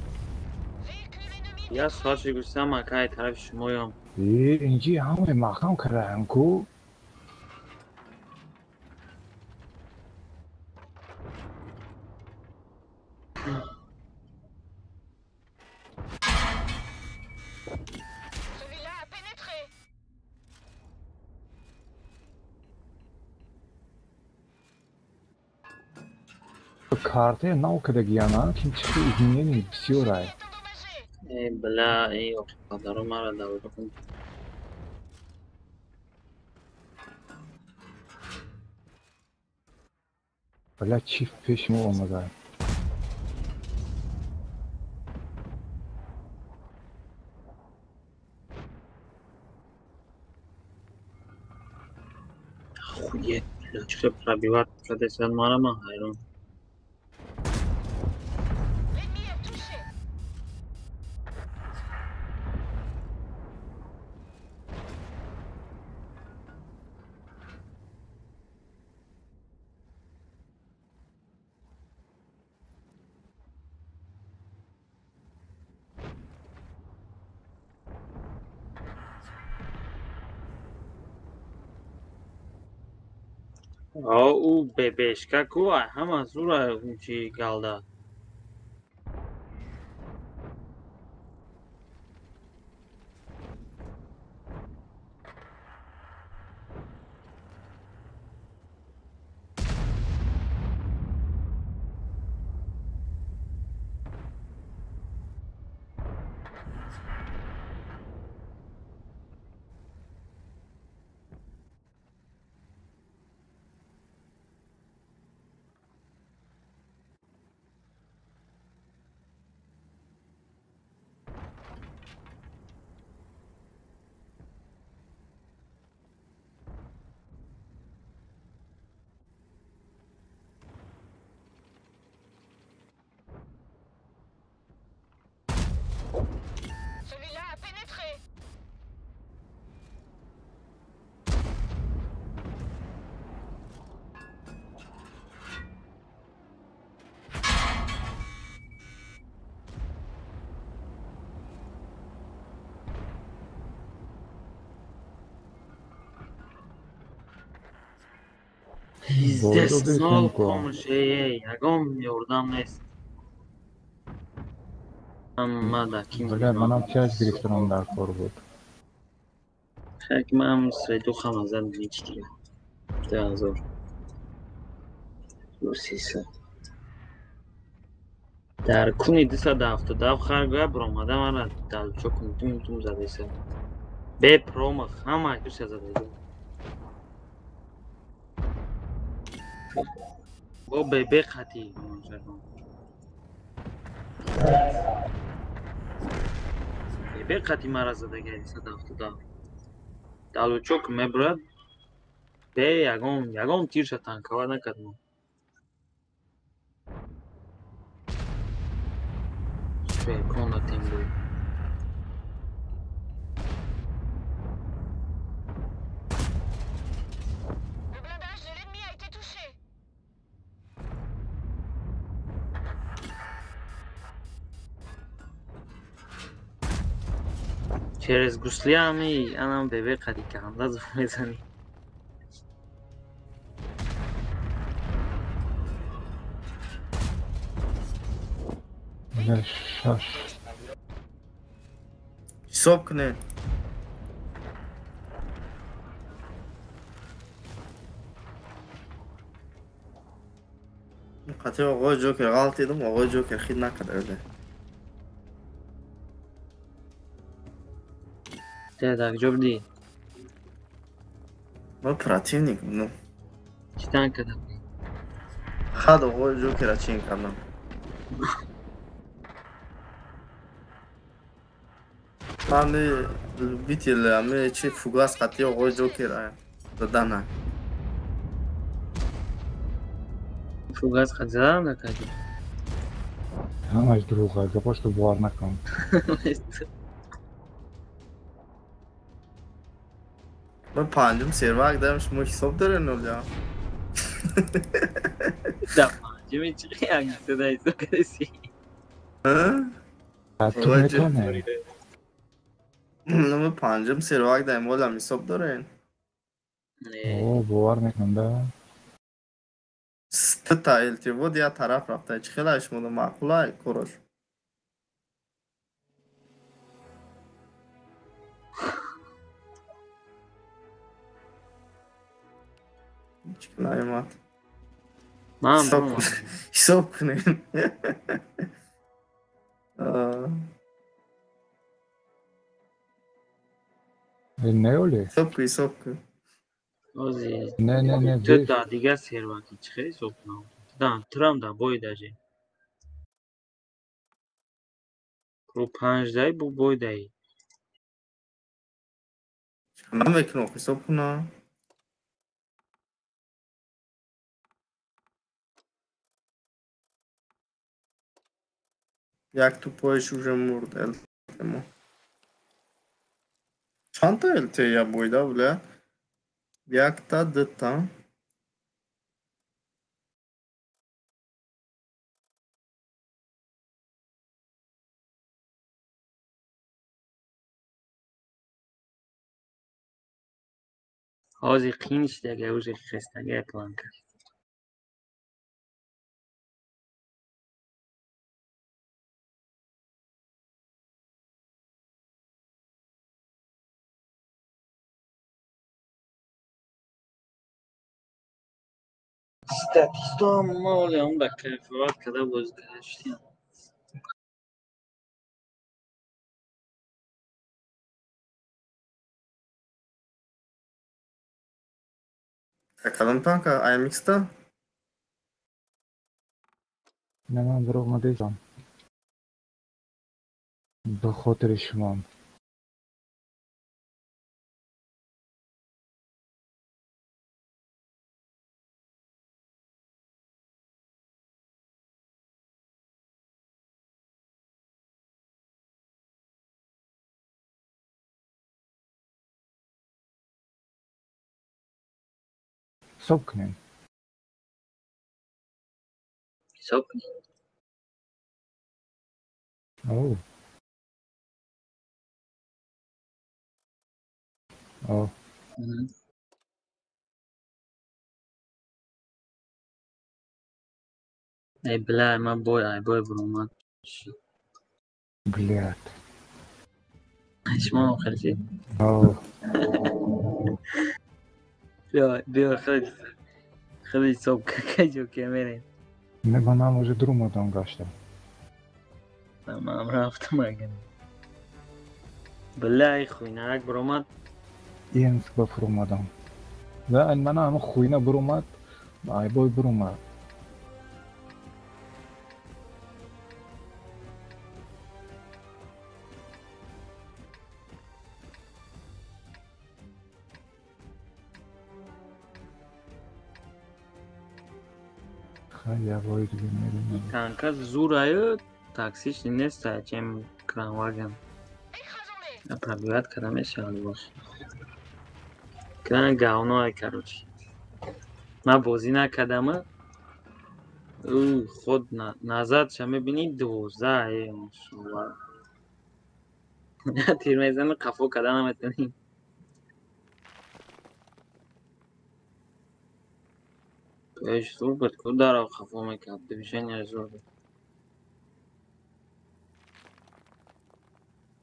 Я соати густам ака ай тарафи шумоем. Э, инҷи ҳамаи маҳкам кардаам ку. Картаи нав кардагиана, ким чӣ изменение бисёрай. Э, бля, э, падару мара давра кун. Бля, чӣ пеши мо омада? Охуеть, бля, чӣ пробивать кардесад мара ман ҳайрон. Ӯ бебешка ку ҳама зура чи галда. Издеснол комшее, ягон ёрдам нест. Ама ким. Бля, манам пяч гирифтарам дар кор буд. Хак ман среду хамазан ҳеч дига. 2000. 300. Дар куни 277 харга баромада мара далчо кун тум тум задеса. Бе промах ҳама куса задеса. Бо бебе хати бебе хати мара задаги 277. Далучок мебурад бе ягон ягон тирша танкава накардам. Шеркон датем бой. Le blindage de l'ennemi a été touché. Через гуслиами анам бебе қади канда зур мезанӣ. Шаш. Ҳисоб кунед. Қатъи оғои Ҷокер ғалтидум, оғои Ҷокер хид накард ӯле. Те дар куҷо будӣ? Ман противник будам. Чӣ танк кардам? Хад оғои Ҷокера чин кардам. Ами любитель, ами чи фугас қатъи оғои Ҷокера дадана. Фугас қат задам накардӣ? Ҳамаш дурӯғ аст, гапошто бовар накун. Ман панҷум сервак дорам, шумо ҳисоб доред нуля? Да панҷуми чӣ як сада ҳисоб кардасӣ? Ту метавонӣ. Ман панҷум сервак дорам, олам ҳисоб доред? О, бовар мекунам да. Сета ЛТ вот я тараф рафта, чӣ хела шумо маъқулай корош? Чӣ наёмад? Ман ҳисоб кунем. Не оле? Ҳисоб кун, ҳисоб кун. Ози. Не, не, не. Ту да дигар серваки чӣ хел ҳисоб кунам? Да, турам да бой даже. Ру панҷ дай бу бой дай. Намекунам ҳисоб кунам. Як тупоиш уже мурд ЛТ-мо. Чандта ЛТ я бойда, бля? Якта, дута. Ҳозир қин шидага уже хестага планка. Статистам моли он да кайфоват када боз гаштем. Кадом танка? AMX-та? Не, ман дурӯғ надидам. Ба хотири шумом. Ҳисоб кунем. Ҳисоб кунем. О. О. Эй, бля, ма бой, ай бой буромад. Блядь. Шумо хелси? О. Биё, биё, хеле хеле ҳисоб каҷо ки мерем. Не, манам уже дуромадам гаштам. Манам рафтам агар. Бля, ай хуйнарак буромад. Инск ба фуромадам. Да, манам хуйна буромад, ай бой буромад. Я бой дига мерем. Танка зур аю. Токсичный нест, чем Кранваген. Пробивать когда мешавад бош. Кран говно, короче. Ма бозӣ накардам. Худ назад ша мебинӣ 12 машалла. Тир мезанӣ қафо карда наметавонӣ. Пеш зур буд ку даро қафо мекард, движение зур буд.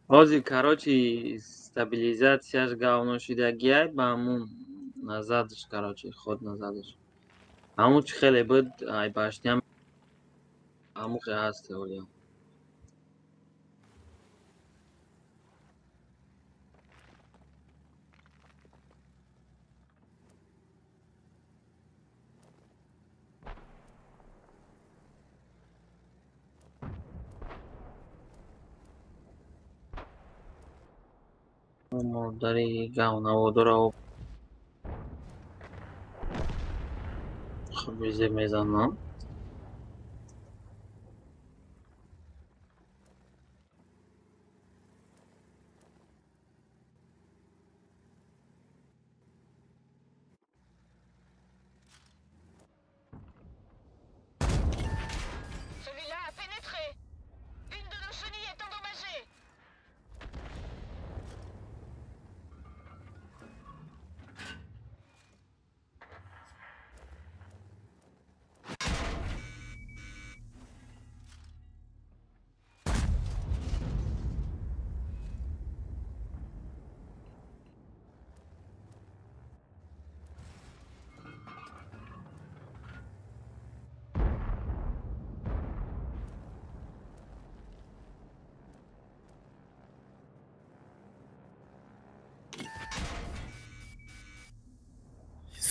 Ҳозир короче стабилизатсияш говно шидагиай ба ҳамун назадаш короче худ назадаш. Ҳамун чӣ хеле буд ай башням ҳамун хе ҳаст ҳолиям. Модари говнаводора хуб зеб мезанам. Celui-là a pénétré. Une de nos chenilles est endommagée.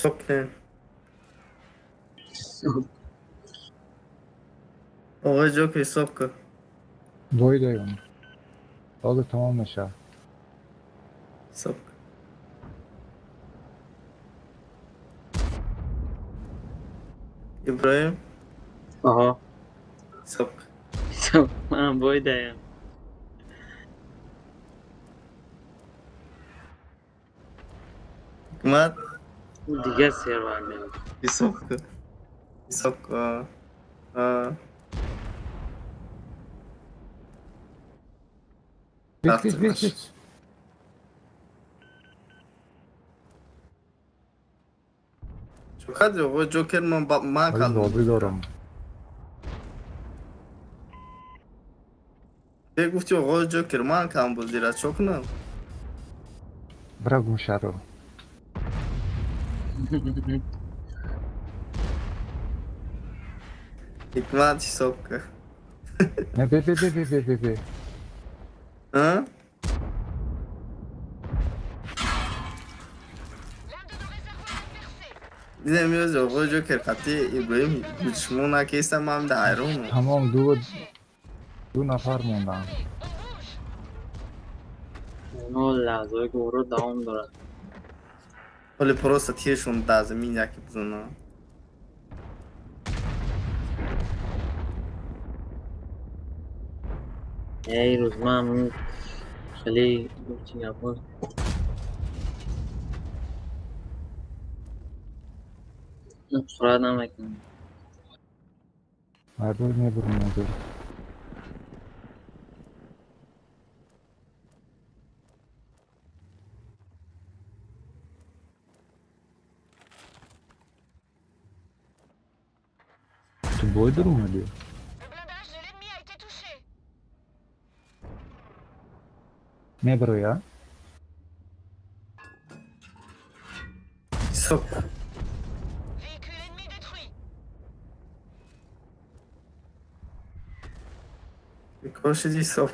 Ҳисоб кунем. Оғои Ҷокер ҳисоб кун. Бой даём. Ҳозир тамом мешавад. Ҳисоб кун. Иброҳим? Аҳо. Ҳисоб кун. Ҳисоб ман бой даям. Ҳикмат? Дигар сервар меояд. Ҳисоб кун. Ҳисоб кун. Бис, бис, бис. Чӣ кардӣ оғои Ҷокер? Ман кардам. Бозӣ дорам. Бе гуфти оғои Ҷокер ман кардам бозира, чӣ кунам? Бира гумшаро. Ҳикмат ҳисоб кун. Не, бе, бе, бе, бе, бе, бе, бе. А? Дидем ёзи оғои Ҷокер қатъи Иброҳим душмон накеста, ман да ҳайронам. Тамом, ду нафар монданд. Оно лаҳзаҳое ки уро давом дорад. Ҳоли просто тиршон дар замин яке бизанад. Эй рӯз ман хеле чӣ гапо хӯрад намекунам. Мардум мебурм ҳозир. Ту бой даромадӣ? Мебароя? Ҳисоб. Бекор шуди ҳисоб.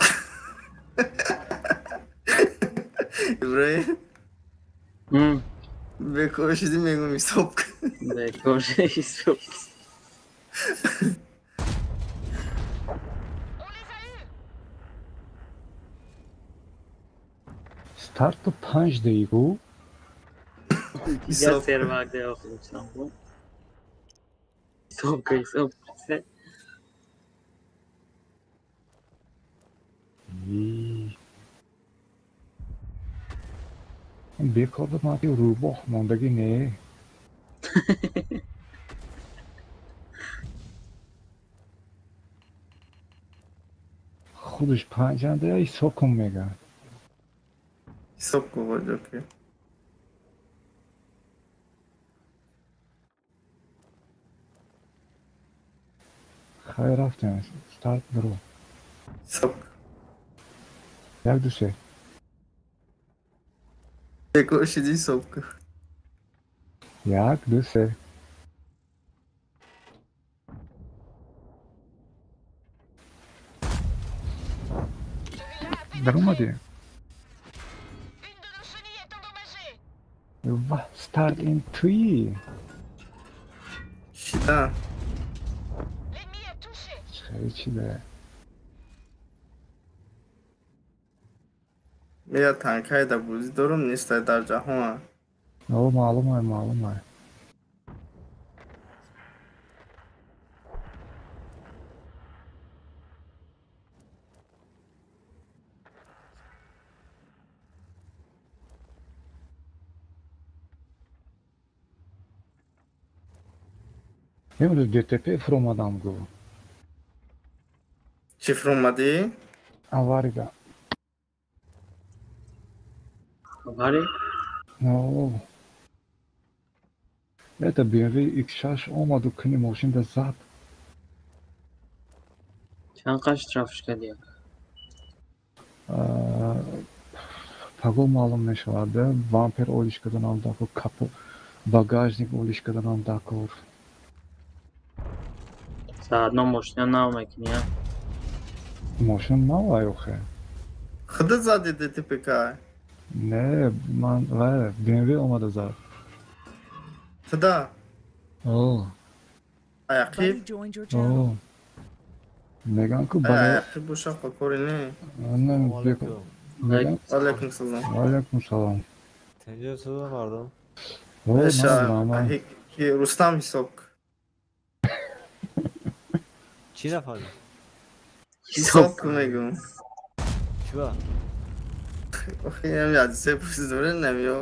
Иброҳим? Бекор шуди мегӯм ҳисоб кун. Бекор шуди ҳисоб. Старту 5 дақиқу. Дигар сервак деохӯчам. Ҳисоб кун, ҳисоб кун. Бекор буд ман рӯбоҳ мондагӣ не. Худаш панҷанда ҳисоб кун мегӯяд. Ҳисоб кун Ҷокер. Хайр рафтем. Старт бро. Ҳисоб. Як ду се. Бекор шиди ҳисоб кун. Як ду се. Даромадӣ? Ва старт ин туи. Шида. Хеле чида. Я танкай да бозӣ дорум нестай дар ҷаҳон. О, маълум ай, маълум ай. Имрӯз ДТП фуромадам гу. Чӣ фуромадӣ? Аварига. Авари? О. Это BMW X6 омаду куни мошинда зад. Чанд қаш штрафш кардӣ? Паго маълум мешавад. Бампер олиш карданам дакор, капо, багажник олиш карданам дакор. Заодно мошина нав мекунӣ, а? Мошина нав ай охе. Худат зади ДТП кай? Не, ман ва BMW омада зад. Туда? О. Аяқиб? О. Меган ку барои Аяқиб боша кори не. Не, меган. Алейкум салом. Алейкум салом. Тенҷа салом мардум. О, ки Рустам ҳисоб. Чӣ нафаҳмид? Ҳисоб кун мегӯм. Чӣ? Охи ям се пурсидора намеё.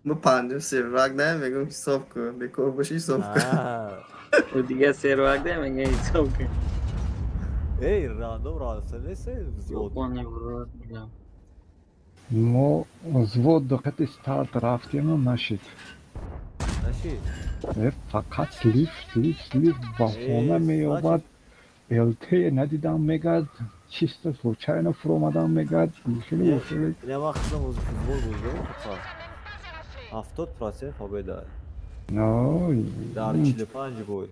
Мо панҷум сервак да мегӯм ҳисоб кун. Бекор боши ҳисоб кун. Ӯ дига сервак да мегӯ ҳисоб кун. Эй, рандом раса нест взвод. Мо взвод до қати старт рафтему нашид. Нашид? Фақат слив, слив, слив баҳона меёбад. ЛТ надидам мегад, чисто случайно фуромадам мегад. Хеле хеле. Ина вақт футбол бозӣ 70% победа. Но дар 45 бой.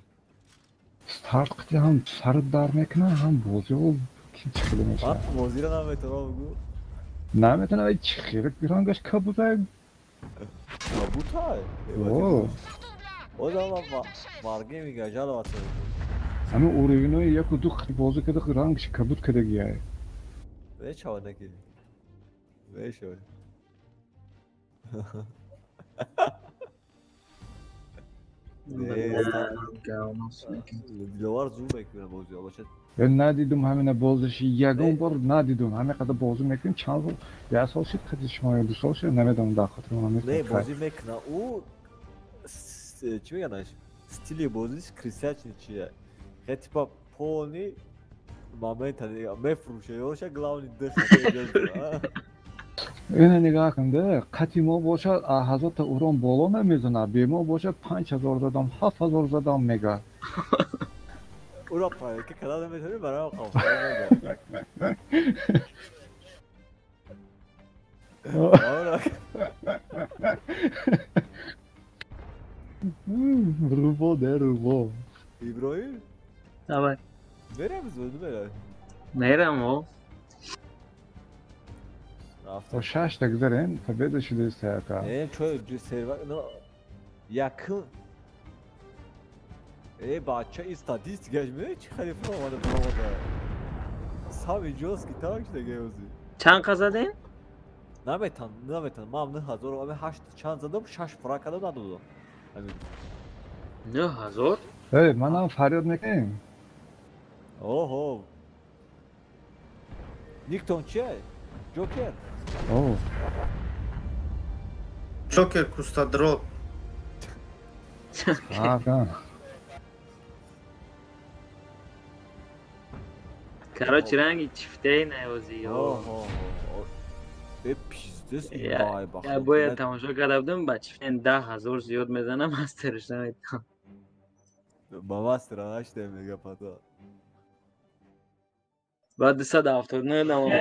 Старт қити ҳам сарат дар мекунад, ҳам бозиҳо ки чӣ хеле мешавад. Бозиро наметавонам гӯ. Наметавонам, чӣ хеле рангаш кабутай. Кабутай? О. Одам марге мега жаловаться. Ҳамин уровенои яку ду бозӣ карда рангаш кабуд кардагиай. Мешавад наки. Мешавад. Диловар зур мекунад бозиро бошад. Надидум ҳамина бозиши ягон бор надидум. Ҳамин қадар бозӣ мекунем чанд сол, як сол шид қади шумо ё ду сол шид намедонам дар хотирам намест. Не, бозӣ мекунад. Ӯ чӣ мегӯянд? Стили бозиш крисячничия. Хе типа полный момента мефурӯша ёша главный дых. Ина нигаҳ кун де, қати мо бошад 1000 та урон боло намезанад, бе мо бошад 5000 задам, 7000 задам мега. Ура проверка карда наметавонӣ барои қавф. Рубо де рубо. Иброҳим? Давай. Мерам зуд мерам. Мерам о. То шашта гузарем, победа шудааст яка. Не, чо сервак, но якум. Э, бача, ин статистикаш медонӣ чӣ хеле фуромада фуромада. Сами ҷоски танк шуда гӯзи. Чанд қа задем? Наметан, наметан. Ман 9000, ами 8 чанд задам, 6 фрак кардам надодам. Ами 9000? Эй, манам фарёд мекунем. Оҳо. Никтон чия? Ҷокер. О. Ҷокер кустадрот. Короче, ранги чифтаи наёзи. Э пиздец, бай бах. Я бояд тамошо карда будам, ба чифтен 10 000 зиёд мезанам, мастерш наметавонам. Ба мастера наштем, мега пата. Баъд 279 намон.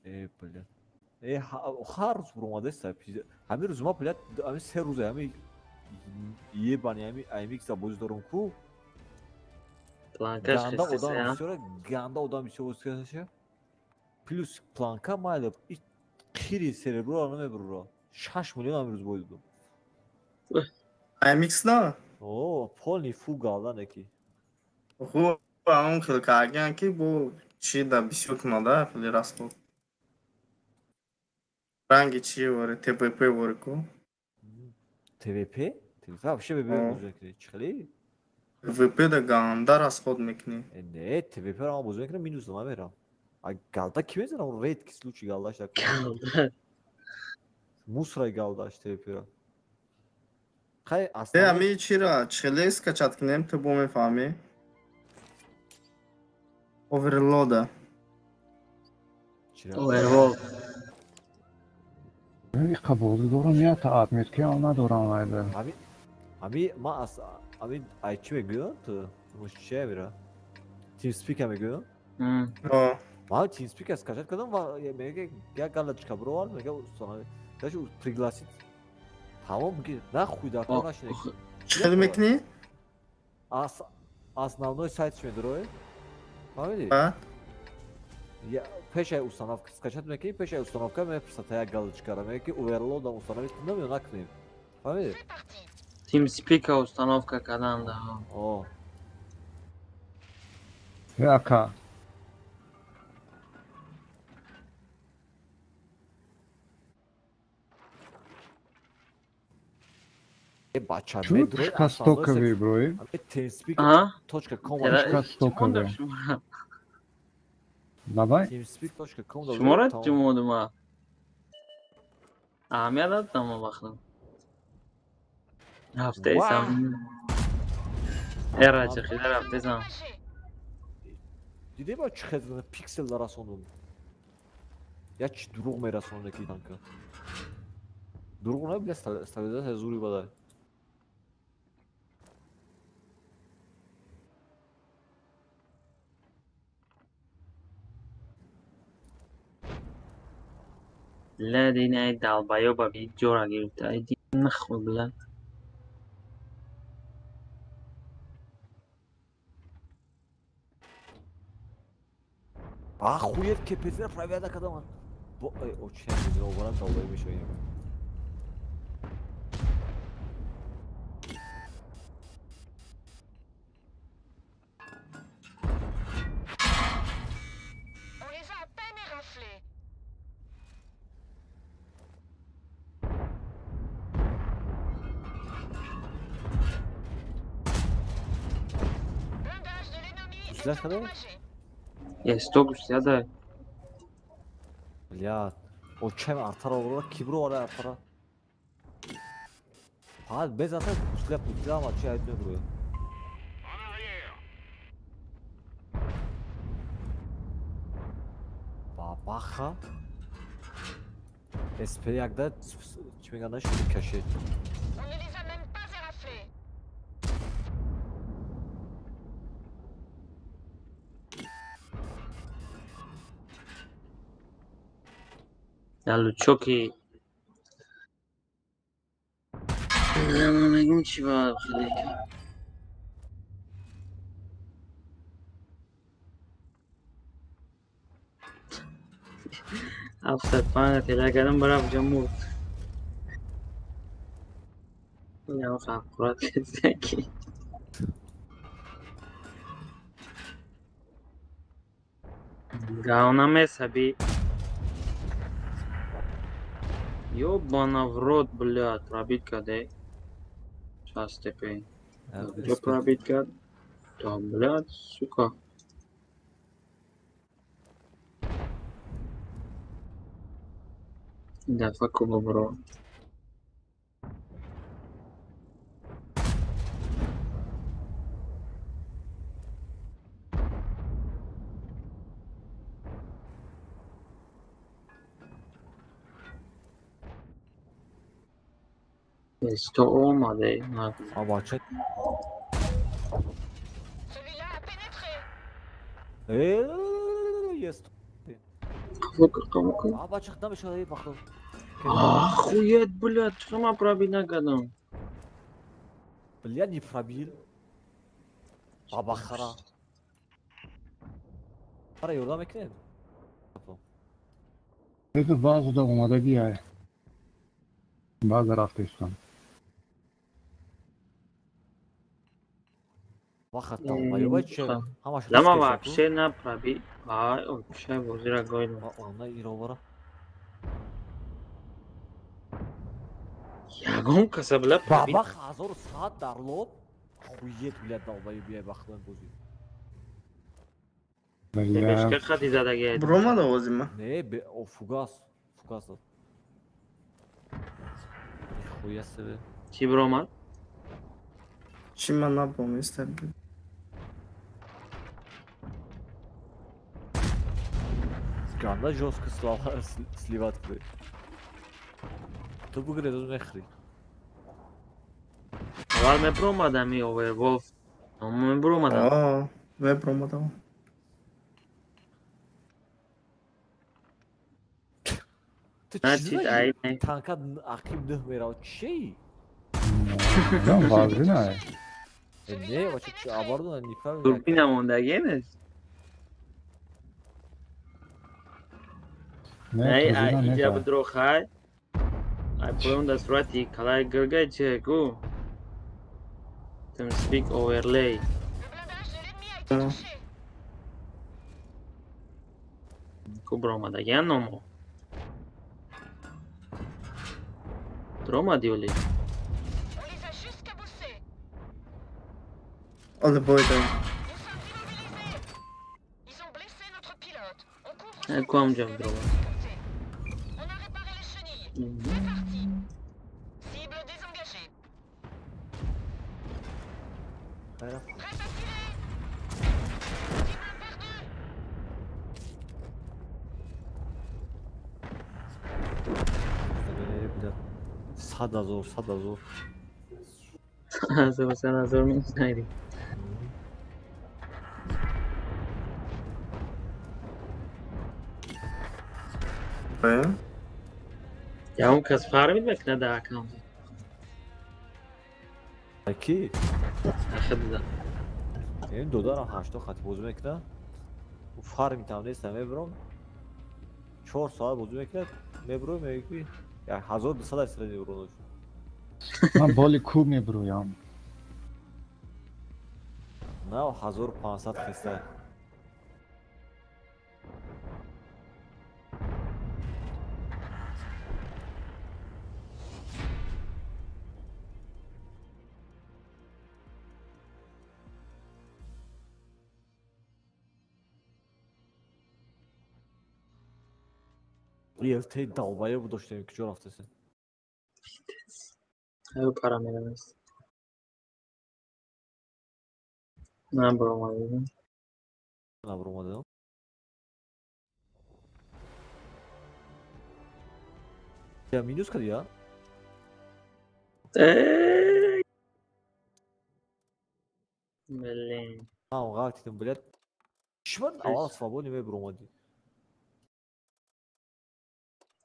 Э, блядь. Э, ҳар рӯз буромадаста. Ҳамин рӯз ма, блядь, ҳамин 3 рӯза ҳамин ебани ҳамин аймикса бозӣ дорам ку. Планкаш Ганда одам хестеса. бисёра, ганда одам бисёр бозӣ кардааша. Плюс планка майла қири серебро намебура. 6 миллион ҳамин рӯз бой додам. Аймикс на? О, полный фул галдан еки. Хуб, он хел карган ки бо чи да бисёр кунада, хеле расход. Ранги чи воре, ТВП воре ку? ТВП? ТВП вообще бе бозӣ мекунӣ. Чӣ хеле? ТВП да ганда расход мекунӣ. Э, не, ТВП ро ман бозӣ мекунам, минус намерам. А галда ки мезанам? Редкий случай галдаш так. Мусорай галдаш ТВП ро. Хай Э, основной ами чира, чхеле скачать кунем, ту бо мефаҳмӣ? Оверлода. Чира? Overworld. Иқа бозӣ дорам, ята отметка ам надорам айда. Ами ма аз ами ай чӣ мегӯям ту? Муш чия мера? TeamSpeak мегӯям? О, Ман TeamSpeak скачать кардам ва мега як галочка бировард, мега установи. Даже пригласить. Тамом меги нахуй дар кор нашине. Чхеле мекунӣ? Ас основной сайт чӣ медурой? Фаҳмидӣ? А? Я пешай установка скачать мекунӣ, пешай установка мепурсад як галочкара, мега ки Overload установить кунам ё накунем. Фаҳмидӣ? C'est parti. TeamSpeak установка кардан да. О, Э, ака. Э, бача Чун медурой пушка основной стоковый брои? TeamSpeak Аҳа. точка ком. Пушка стоковый. Давай. TeamSpeak.com. Шуморо ҷумодума. Аҳамият додам вақтам. Ҳафтаи сам. Эра чиқида рафтесам. Endommagé. Дидӣ ба чӣ хел пиксел расондум? Як чи дурӯғ мерасонда ки танка. Дурӯғ не, бля, стабилизация зури бадай. Бля, динай долбоёба би ҷора гирифта. Иди нахуй, бля. Ахует кепезина проверка кардам. Бо эй, очи оварам долбоёб мешавем. On les a à peine éraflés. Blindage de l'ennemi est Гусляш кадай? endommagé. Есто гусляда. Бля, очаем артара оварда, кибро оварда артара. Фақат безата гусля путля ама чи айд мебуроя. Бабаха. СП1 да чӣ мегӯянд шуд кашед. On ne les a même pas éraflés. Лучоки. Мегум чи ба хеле. 705 тела кардам, бараф ҷо мурд. Инам ҳақорат кардааки. Гавна месаби. Ёбана в рот, блядь, пробить каде. Сейчас теперь. Где пробить кад? Да, блядь, сука. Дафа куба бро. Что омаде? А бача. Есть. А бача там еще и поход. Охуеть, блядь, что мы пробить накадам? Блядь, не пробил. Баба хара. Хара ёрдам мекунед? Это база да омадагӣ ай. База рафтаистам. Вақт долбоёбай че? Ҳамаш Лама вообще на проби. Ай, вообще бозира гойно. Она ировара. Ягон каса бля проби. Баба 1100 дар лоб. Охуеть, блядь, долбоёб, я бахлан бози. Бешка хати задаги. Бромада озима. Не, бе, о фугас, фугас. Хуя себе. Чи бромад? Чи ман набромистам? Ганда жёстко сливать куди. Ту бугре ду мехри. Аввал мебромадам и Оверволф. Мебромадам. Аа, мебромадам. Значит, ай танка ақиб нӯҳ меравад. Чи? Ҷон вазина. Не, бача чи оборудование неправильно. Турбина мондагӣ нест? Не, ай, иҷа будро хай. Ай поён да сурати калаи гиргай че ку? TeamSpeak overlay. Ку бромадагиан номо? Ромади оли. Оле бойда. Куам ҷав дрома. Сад ҳазор, 100 000. Ҳазор, 100 000 минус найди. Ягон кас фармид мекунад дар аккаунт? Ки? Ахидда. Ин додарам ҳашто хати бозӣ мекунад. Фармид ҳам нест, мебарам. 4 соат бозӣ мекунад, мебурам, мегӯяд ки 1200 средний урон. Ман боли куб мебурӯям. На, 1500 хеста. ЕЛТ долбоёб доштем, куҷо рафтаси? Аю пара меравест. Набромадем. Набромадем. Я минус кардӣ, я? Блин. Ман ғалтидам, блядь. Чӣ ман аввал свободный мебуромадӣ?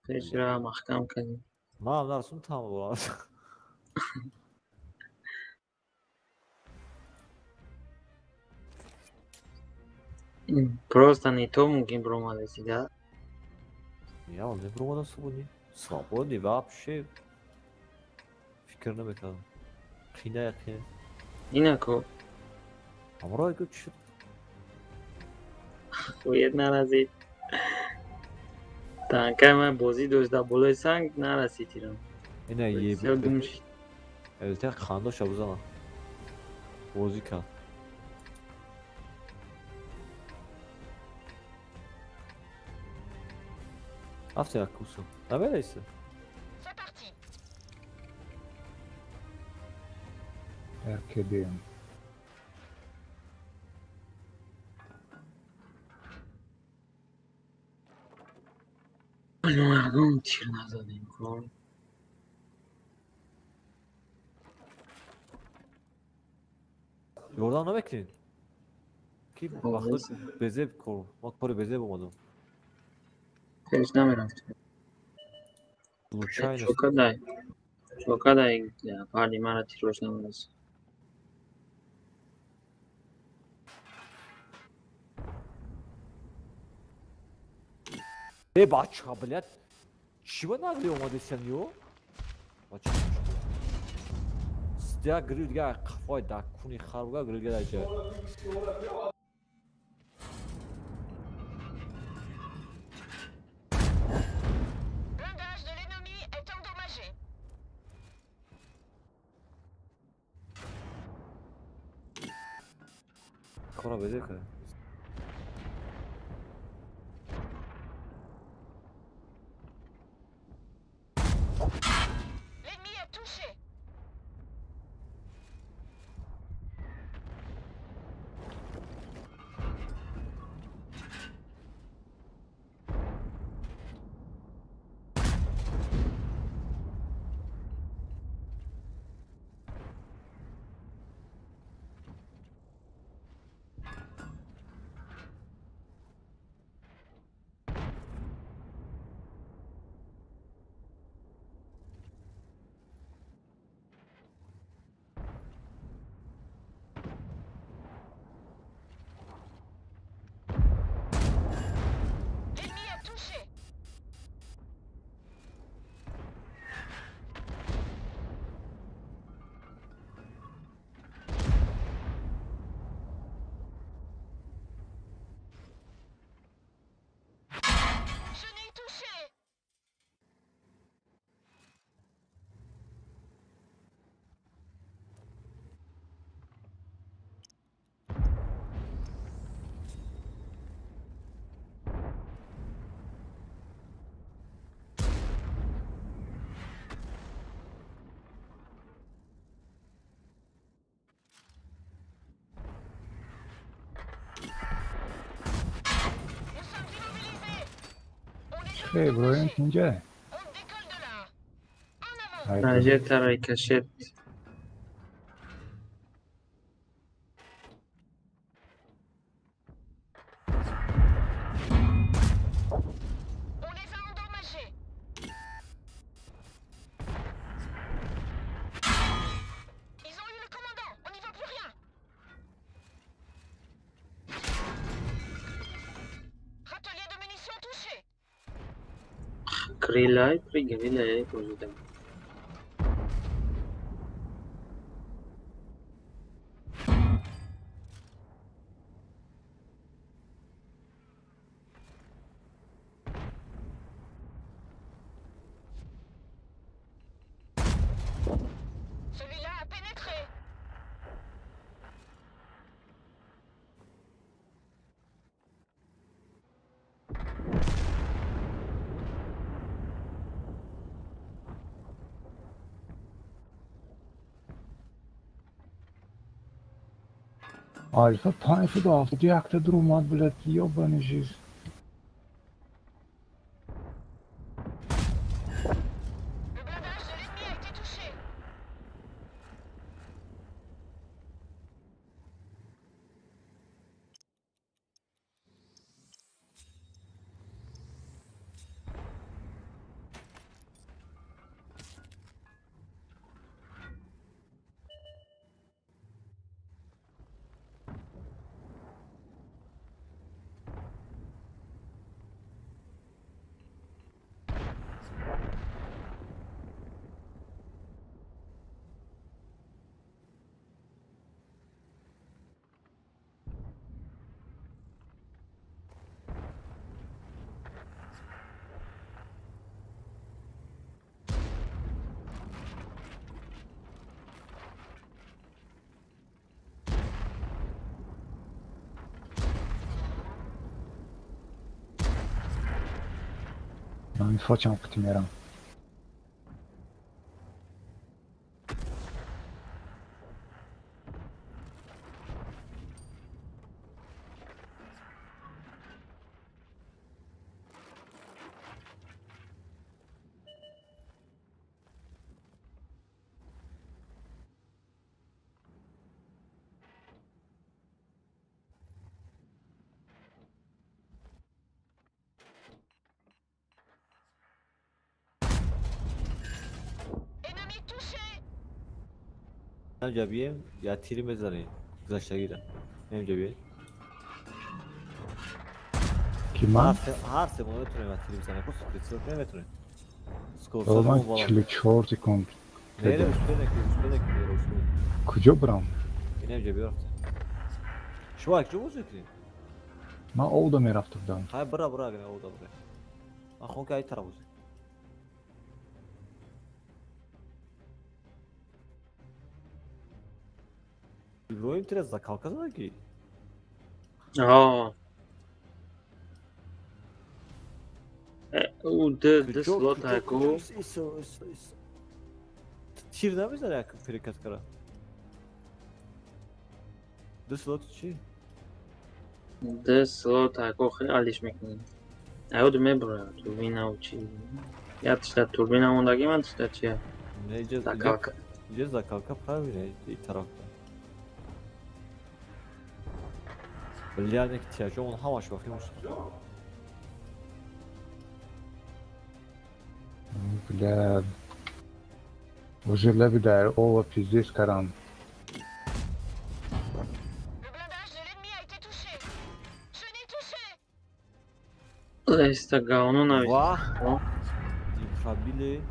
Пешра маҳкам кардем. Ман нарасум там бурам. Просто не то мумкин бромадеси, да? Я мебуромадам свободный. Свободный вообще фикр намекардам. Қина яқин. Инако. Ҳамроҳ ку чӣ шуд? Хует наразид. Танкаи ман бозӣ дошт дар болои санг нарасид тирам. Ина Бисёр гум шид. ЛТ қандоша бизана. Бозӣ кард. Афте акусу. Намерейся? RKDM. Мардум тир назадем кор. Ёрдам намекунед? Ки вақто безеб кор. Ма кори безеб омадам. Пеш намерафт. Случайно. Чокадай. Чокадай, парни мара тирош намерасад. Э, бача, блядь. Чего нагли омадесян ё? Бача. Стя грилга қафой да куни харуга грилга даҷа. Blindage de l'ennemi est endommagé. Кора безе кара. L'ennemi a touché. L'ennemi a touché. Chenille touchée. Nous sommes immobilisés. On les a Э, Иброҳим endommagés. инҷа. On décolle de là. En avant. Ракета рикошет. On les a endommagés. Ils ont eu le commandant. On n'y voit plus rien. Râtelier de munitions touché. Крилай при грилай бозидам. Celui-là a pénétré. Альфа 571 даромад, блядь, ёбаный жизнь. Le blindage de l'ennemi a été touché. Ман фочам қити мерам. Ҷабием я тири мезанем гузаштагира. Нем ҷабием. Ки ман? Ҳар се мо метавонем я тири бизанем. Просто прицел наметавонем. Скорость Ман 44 секунд. Не, не, успел накунӣ, успел накунӣ, успел. Куҷо бирам? Инем ҷабиё рафтем. Шумо як ҷо бозӣ кунем? Ман овда мерафта будам. Хай бира, бира, агар овда бира. Ман хон ки ай тараф бозӣ. Иброҳим тира закалка зада ки? Ҳо. Ӯ д слот ҳаку. Тир намезана як перекат кара. Ду слот чӣ? Д слот ҳаку хеле алиш мекунем. Аёд мебурад турбина ва чӣ. Я тишта турбина мондагӣ ман тишта чия? Не, иҷа закалка. Иҷа закалка правильно, и тарафта. Бля, не тяжёл, он ҳамаш вақти муш. Бля. Уже леби дар ова пиздец карам. Леста говно навис. Ва! Не пробили.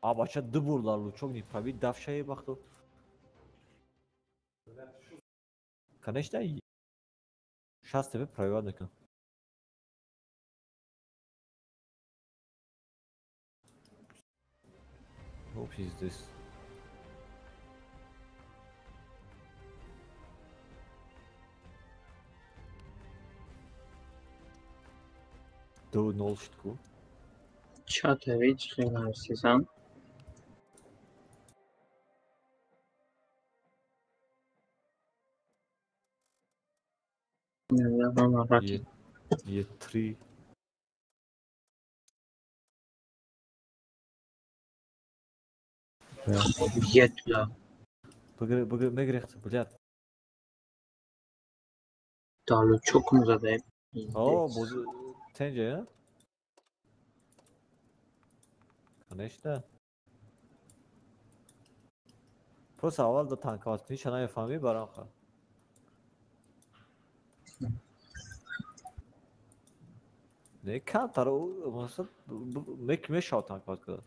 А бача ду бурдар лучок не пробил, дафшае бахту. Конечно, шаст тебе пробивать накун. Ну, пиздец. Ду нол шитку. Чатович, хрена сезон. Е три. Е туда. Мегрехт, блядь. Да, лучок му задай. О, боз тенҷа, конечно. Просто аввал да танковат кунӣ, чана мефаҳмӣ барам ха. Не, камтар мек мешавад танковат кардан.